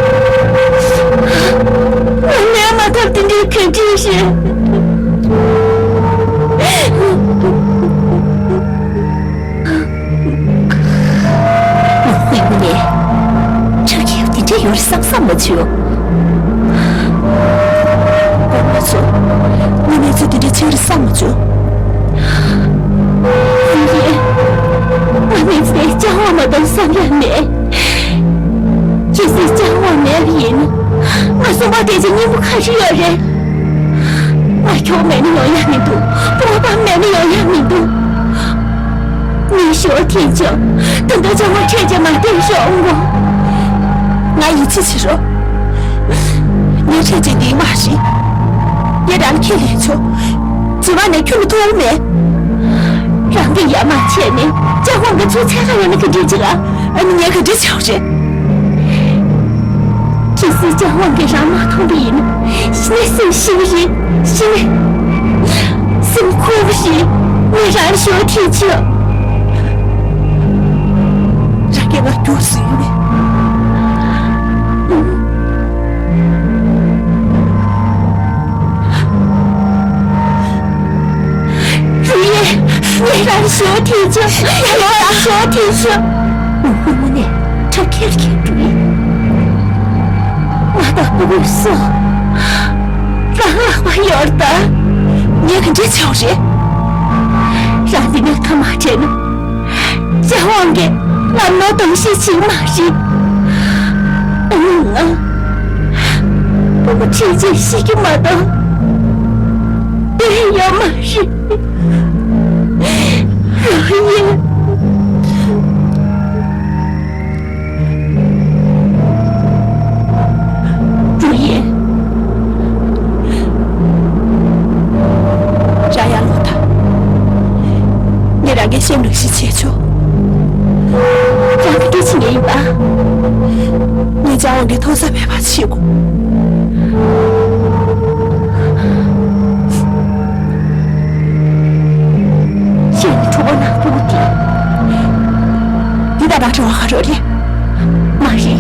ང་ལས་མ་ཐར་དེ་འདྲའི་ག་འདྲ་རེད། ལུང་ཧུའེ་དངོས་གནས་ཁྲག་ཁྱེར་དེ་འདྲ་ཡོད་རེད་བསམ་བསམ་མ་བྱུང་། སྒོར་མོ་ཚོ། ངའི་གནས་ཚུལ་དེ་འདྲ་ཆགས་རེད་བསམ་མ་བྱུང་། ཡིན་རེད། ང་གནས་ཚུལ་དེ་ལྕགས་དབང་མ་གཏོགས་བསམ་ཡག་མེད། གལ་སྲིད་ལྕགས་དབང་མེད་པ་ཡིན་ན། ང་གསོན་པོ་བསྡད་རྒྱུའི་སྙིང་པོ་ག་རེ་ཡོད་རེད། ང་ཁྱོ་མེད་ན་ཡོང་ཡག་མི་འདུག་སྤོ་བོ་པ་མེད་ན་ཡོང་ཡག་མི་འདུག་ངས་ཞོ་ཐེངས་ཆོག་ད་ལྟ་ལྕགས་དབང་འཕྲད་རྗེས་མ་བསྡད་ཤོག་ངོ་། ང་ཡིད་ཆེས་བྱེད་རོགས། ངས་འཕྲད་རྗེས་འདིའི་མ་རེད། ངས་རང་ཁས་ལེན་ཆོག་རྗེས་མ་ནས་ཁྱོན་ནས་མཐོང་མེད། རང་གིས་ཡ་མ་བྱས་ནས་ལྕགས་དབང་གི་ཚུར་འཚོལ་ག་ཡོང་ན་ག་འདྲ་བྱེད་ཨ། ཨ་ནི་ངས་ག་འདྲ་བྱ་བ་རེད། གལ་སྲིད་ལྕགས་དབང་གིས་རང་མ་མཐོང་པ་ཡིན་ན། གཞི་ནས་སེམས་ཤི་བ་རེད། གཞི་ནས་སེམས་འཁོལ་བ་རེད། ངས་རང་ལ་ཞུ་བ་དེ་བྱོས། རང་གིས་ང་མགྱོགས་སུ་ཡོང་ནས། རུ་ཡེ། ངས་རང་ལ་ཞུ་བ་དེ་བྱོས། ངས་རང་ལ་ཞུ་བ་དེ་བྱོས། ལུང་ཧུའེ་དངོས་གནས་ཁྲག་ཁྱེར་ཁྱེར་འགྲོ་ཡིན། ང་དང་སྤུ་གུ་སོགས་རང་ལག་པ་ཡོད་ད། ངས་ག་འདྲ་བྱ་བ་རེད། རང་འདི་ནས་ཐ་མག་བྲལ་ན། ལྕགས་དབང་གིས་ང་ནོར་གཏོང་ཤེས་བྱེད་མ་རེད། ཨ་ནི་ང་སྤུ་གུ་ཁྲིད་ཅིག་ཤི་རྒྱུ་མ་གཏོགས་དེ་ཡོད་མ་རེད། རོ་ཡན། རོ་ཡན། རང་ཡར་ལོངས་དང་། ངས་རང་གི་སེམས་ལ་གཞི་བྱས་ཆོག་རང་གི་སྐད་ཆ་ངས་ཡིན་པ། ངས་ལྕགས་དབང་གི་མཐོང་ས་མེད་པ་བྱེད་དགོས། གཞན་གྱི་གྲོད་པ་ནག་པོ་དེ། འདི་ལྟར་ནག་བྲོ་བ་ག་རེ་རེད། མ་རེད།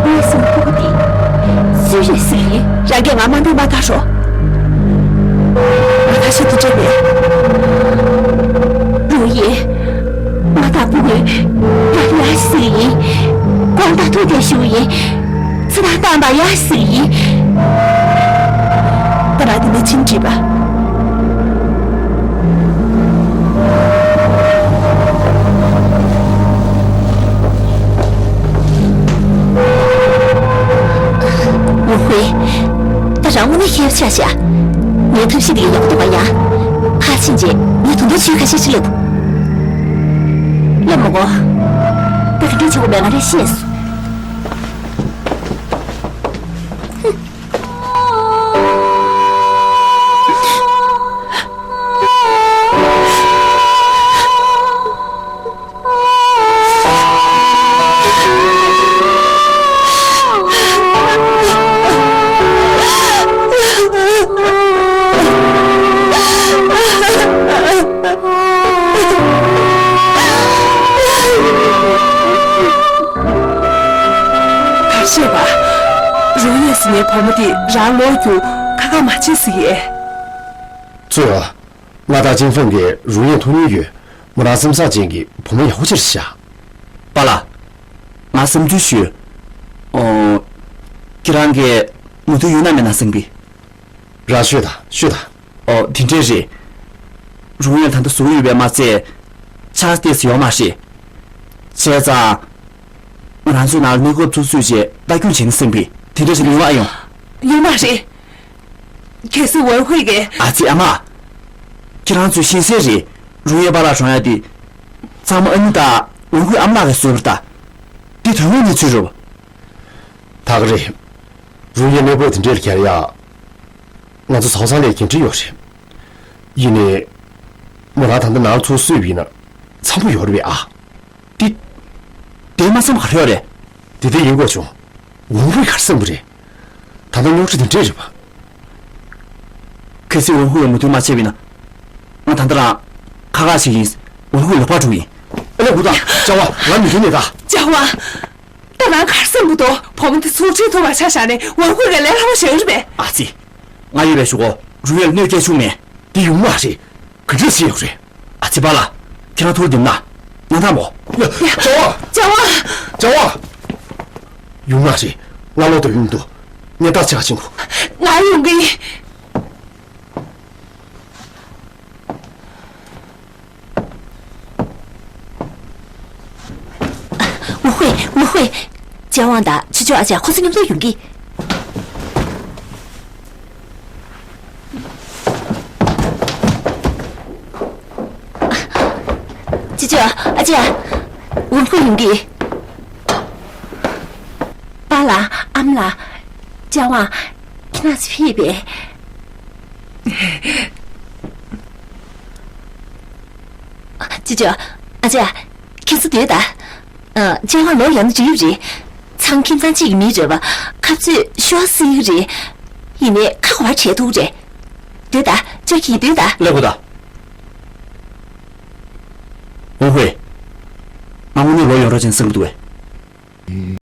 ངས་སེམས་ཁུར་པོ་དེ་སུས་རེད་ཟེར་ཡིན། རང་གིས་ང་དམའ་འབེབས་མ་བཏང་རོགས། ང་ཁ་ཤས་དེ་འདྲ་མེད། ཡ་ཡ་ཟིག་ཡིན། དགོངས་དག་ཐུགས་རྗེ་ཞུ་ཡིན། ཚེ་ཐར་བཏང་པ་ཡ་ཟིག་ཡིན། ད་ར་དེ་ནས་ཕྱིན་དྲིས་པ། ཝུ་ཧུའེ། ད་རང་དངོས་གནས་ཤེས་ཆ་ཤ། ངའི་ཐབས་ཤེས་དེ་ཡག་པོ་འདུག་པ་ཡ། ཕར་ཕྱིན་རྗེས་ངས་དུང་དུང་ཆུའི་ཁ་ཤས་ཤིག་སླེབས། སླེབས་མི་དགོས། ད་ག་འདྲས་བྱེད་དགོས་པའི་ང་རས་ཤེས་སོང་། ག་རེ་བྱས་པ། རུང་ཡས་ཟེར་ནའི་བུ་མོ་དེ་རང་ལོག་རྒྱུ་ཁག་ཁག་མ་བྱེད་ཟེར་གི། ཙུའོ། ང་དང་ཅིན་ཧྥང་གིས་རུང་ཡས་མཐོང་མྱོང་ཡོད། མོ་རང་སེམས་བཟང་ཅན་གྱི་བུ་མོ་ཡག་པོ་ཅིག་རེད་ཤག་པ་ལགས། ང་བསམ་ཚུལ་ཞུས། ཨོ། ཁྱེད་རང་གིས་མོ་མཐུན་ཡོད་ན་མེད་ན་གསན་པས། རང་ཤོད་དང་ཤོད་དང་། ཨོ་དེ་འདྲས་རེད། རུང་ཡས་ད་ལྟ་ཟུག་ཡོད་པས་མ་ཚད། ཆགས་ཏེས་ཡོད་མ་རེད། བྱས་ཙང་། ང་རང་ཚོའི་ནང་ལ་གནས་སྐབས་ཚུགས་ཚུགས་བྱས་ལྟ་སྐྱོང་བྱས་ན་གསན་པས་དེ་འདྲས་ཞིག་ཡོང་བ་ཡོང་། ཡོད་མ་རེད། གལ་སྲིད་ཝན་ཧུའེ་གིས། ཨ་ཙི་ཨ་མ། ཁྱེད་རང་ཚོས་ཤེས་གསལ་རེད། རུང་ཡས་པཱ་ལགས་གྲོངས་ཡ་དེ། ཚང་མ་ཨ་ནུ་དང་ཝན་ཧུའེ་ཨ་མ་ལགས་ཀྱིས་བཟོས་པ་རེད་ད། དེ་དོན་དངོས་གནས་ཚུལ་རེད་པ། ད་ག་རེད། རུང་ཡས་གནས་བབ་དེ་འདྲས་ལ་གྱར་ཡ། ང་ཚོ་ཚོགས་ཚང་ལ་འགན་འཁྲི་ཡོད་རེད། ཡིན་ནའི། མོ་རང་ད་ལྟ་ནང་ཚུར་བསུས་པ་ཡིན་ན་འཚམ་པོ་ཡོད་རེད་པས་ཨ། དེ། དེ་མ་འཚམ་ག་རེ་ཡོད་རེད། དེ་དེ་ཡིན་དགོས་བྱུང་། ཝན་ཧུའེ་ག་རེ་བསམ་གི་རེད། ད་ལྟ་རྙོག་དྲ་དེ་འདྲས་རེད་པ། གལ་སྲིད་ཝན་ཧུའེ་མོས་མཐུན་མ་བྱས་པ་ཡིན་ན། ང་ད་ལྟ་རང་ཁ་ཁ་ཞིག་ཡིན། ཝན་ཧུའེ་ལག་པ་འགྲོ་གི་ཡིན། ཨ་ལས་གུ་དང་ཅ་བ་ང་མི་མཐུན་ནས་ད། ཅ་བ། ད་རང་ག་རེ་བསམ་གི་འདུག་བུ་མོ་དེ་ཚུར་ཁྲིད་ཐུབ་པ་ཆ་བཞག་ནས་ཝན་ཧུའེ་ག་ལས་སླ་པོ་ཞིག་ཡོད་རེད་པས། ཨ་ཙི། ང་ཡོད་པའི་གཞུག་གུ་རུང་ཡས་ལ་གནོད་སྐྱེལ་བཅུག་མེད། དེ་ཡོང་མ་རེད། ག་འདྲས་བྱེད་ཡོང་རེད། ཨ་ཙི་པཱ་ལགས། ཁྱེད་རང་ཐུགས་ལ་བདེ་མོ་གནང་། གནང་དང་མོ། ཡ། ཅ་བ། ཅ་བ། ཅ་བ། ཡོང་མ་རེད། ང་ལོག་འདོད་ཡོང་འདུག་ངས་ཏག་ཅིག་ཕྱིན་དགོས། ང་ཡོང་གི་ཡིན། ཝུ་ཧུའེ། ཝུ་ཧུའེ། ཅན་ཝང་དང་ཆུ་ཅོ་ཨ་ཅག་ཁོ་ཚོ་མཉམ་དུ་ཡོང་གི། ཅི་ཅོ་ཨ་ཅག་ཝུན་ཧུའེ་ཡོང་གི། པཱ་ལགས། ཨ་མ་ལགས། ཅན་ཝང་། ཁྱེད་རང་ཚོ་ཕེབས་པས། ཅི་ཅོ་ཨ་ཅག་ཁྱེད་ཚོ་སྡོད་ད། ཨ། ཅན་ཝང་ལོག་ཡོང་ན་འགྲིག་གི་རེད། ཚང་ཁྱིམ་ཚང་གཅིག་གི་མི་རེད་པ། ཁ་རྩོད་ཤོར་སྲིད་ཀྱི་རེད། ཡིན་ནའི་ཁག་པོ་བྱས་ཐུབ་རེད། སྡོད་ད། ཅོ་ཁྱི་སྡོད་ད། ལེགས་པོ་ད། ཝུན་ཧུའེ། ང་དངོས་གནས་ལོག་ཡོང་རོགས་བྱེད་བསམ་གྱི་འདུག་གས།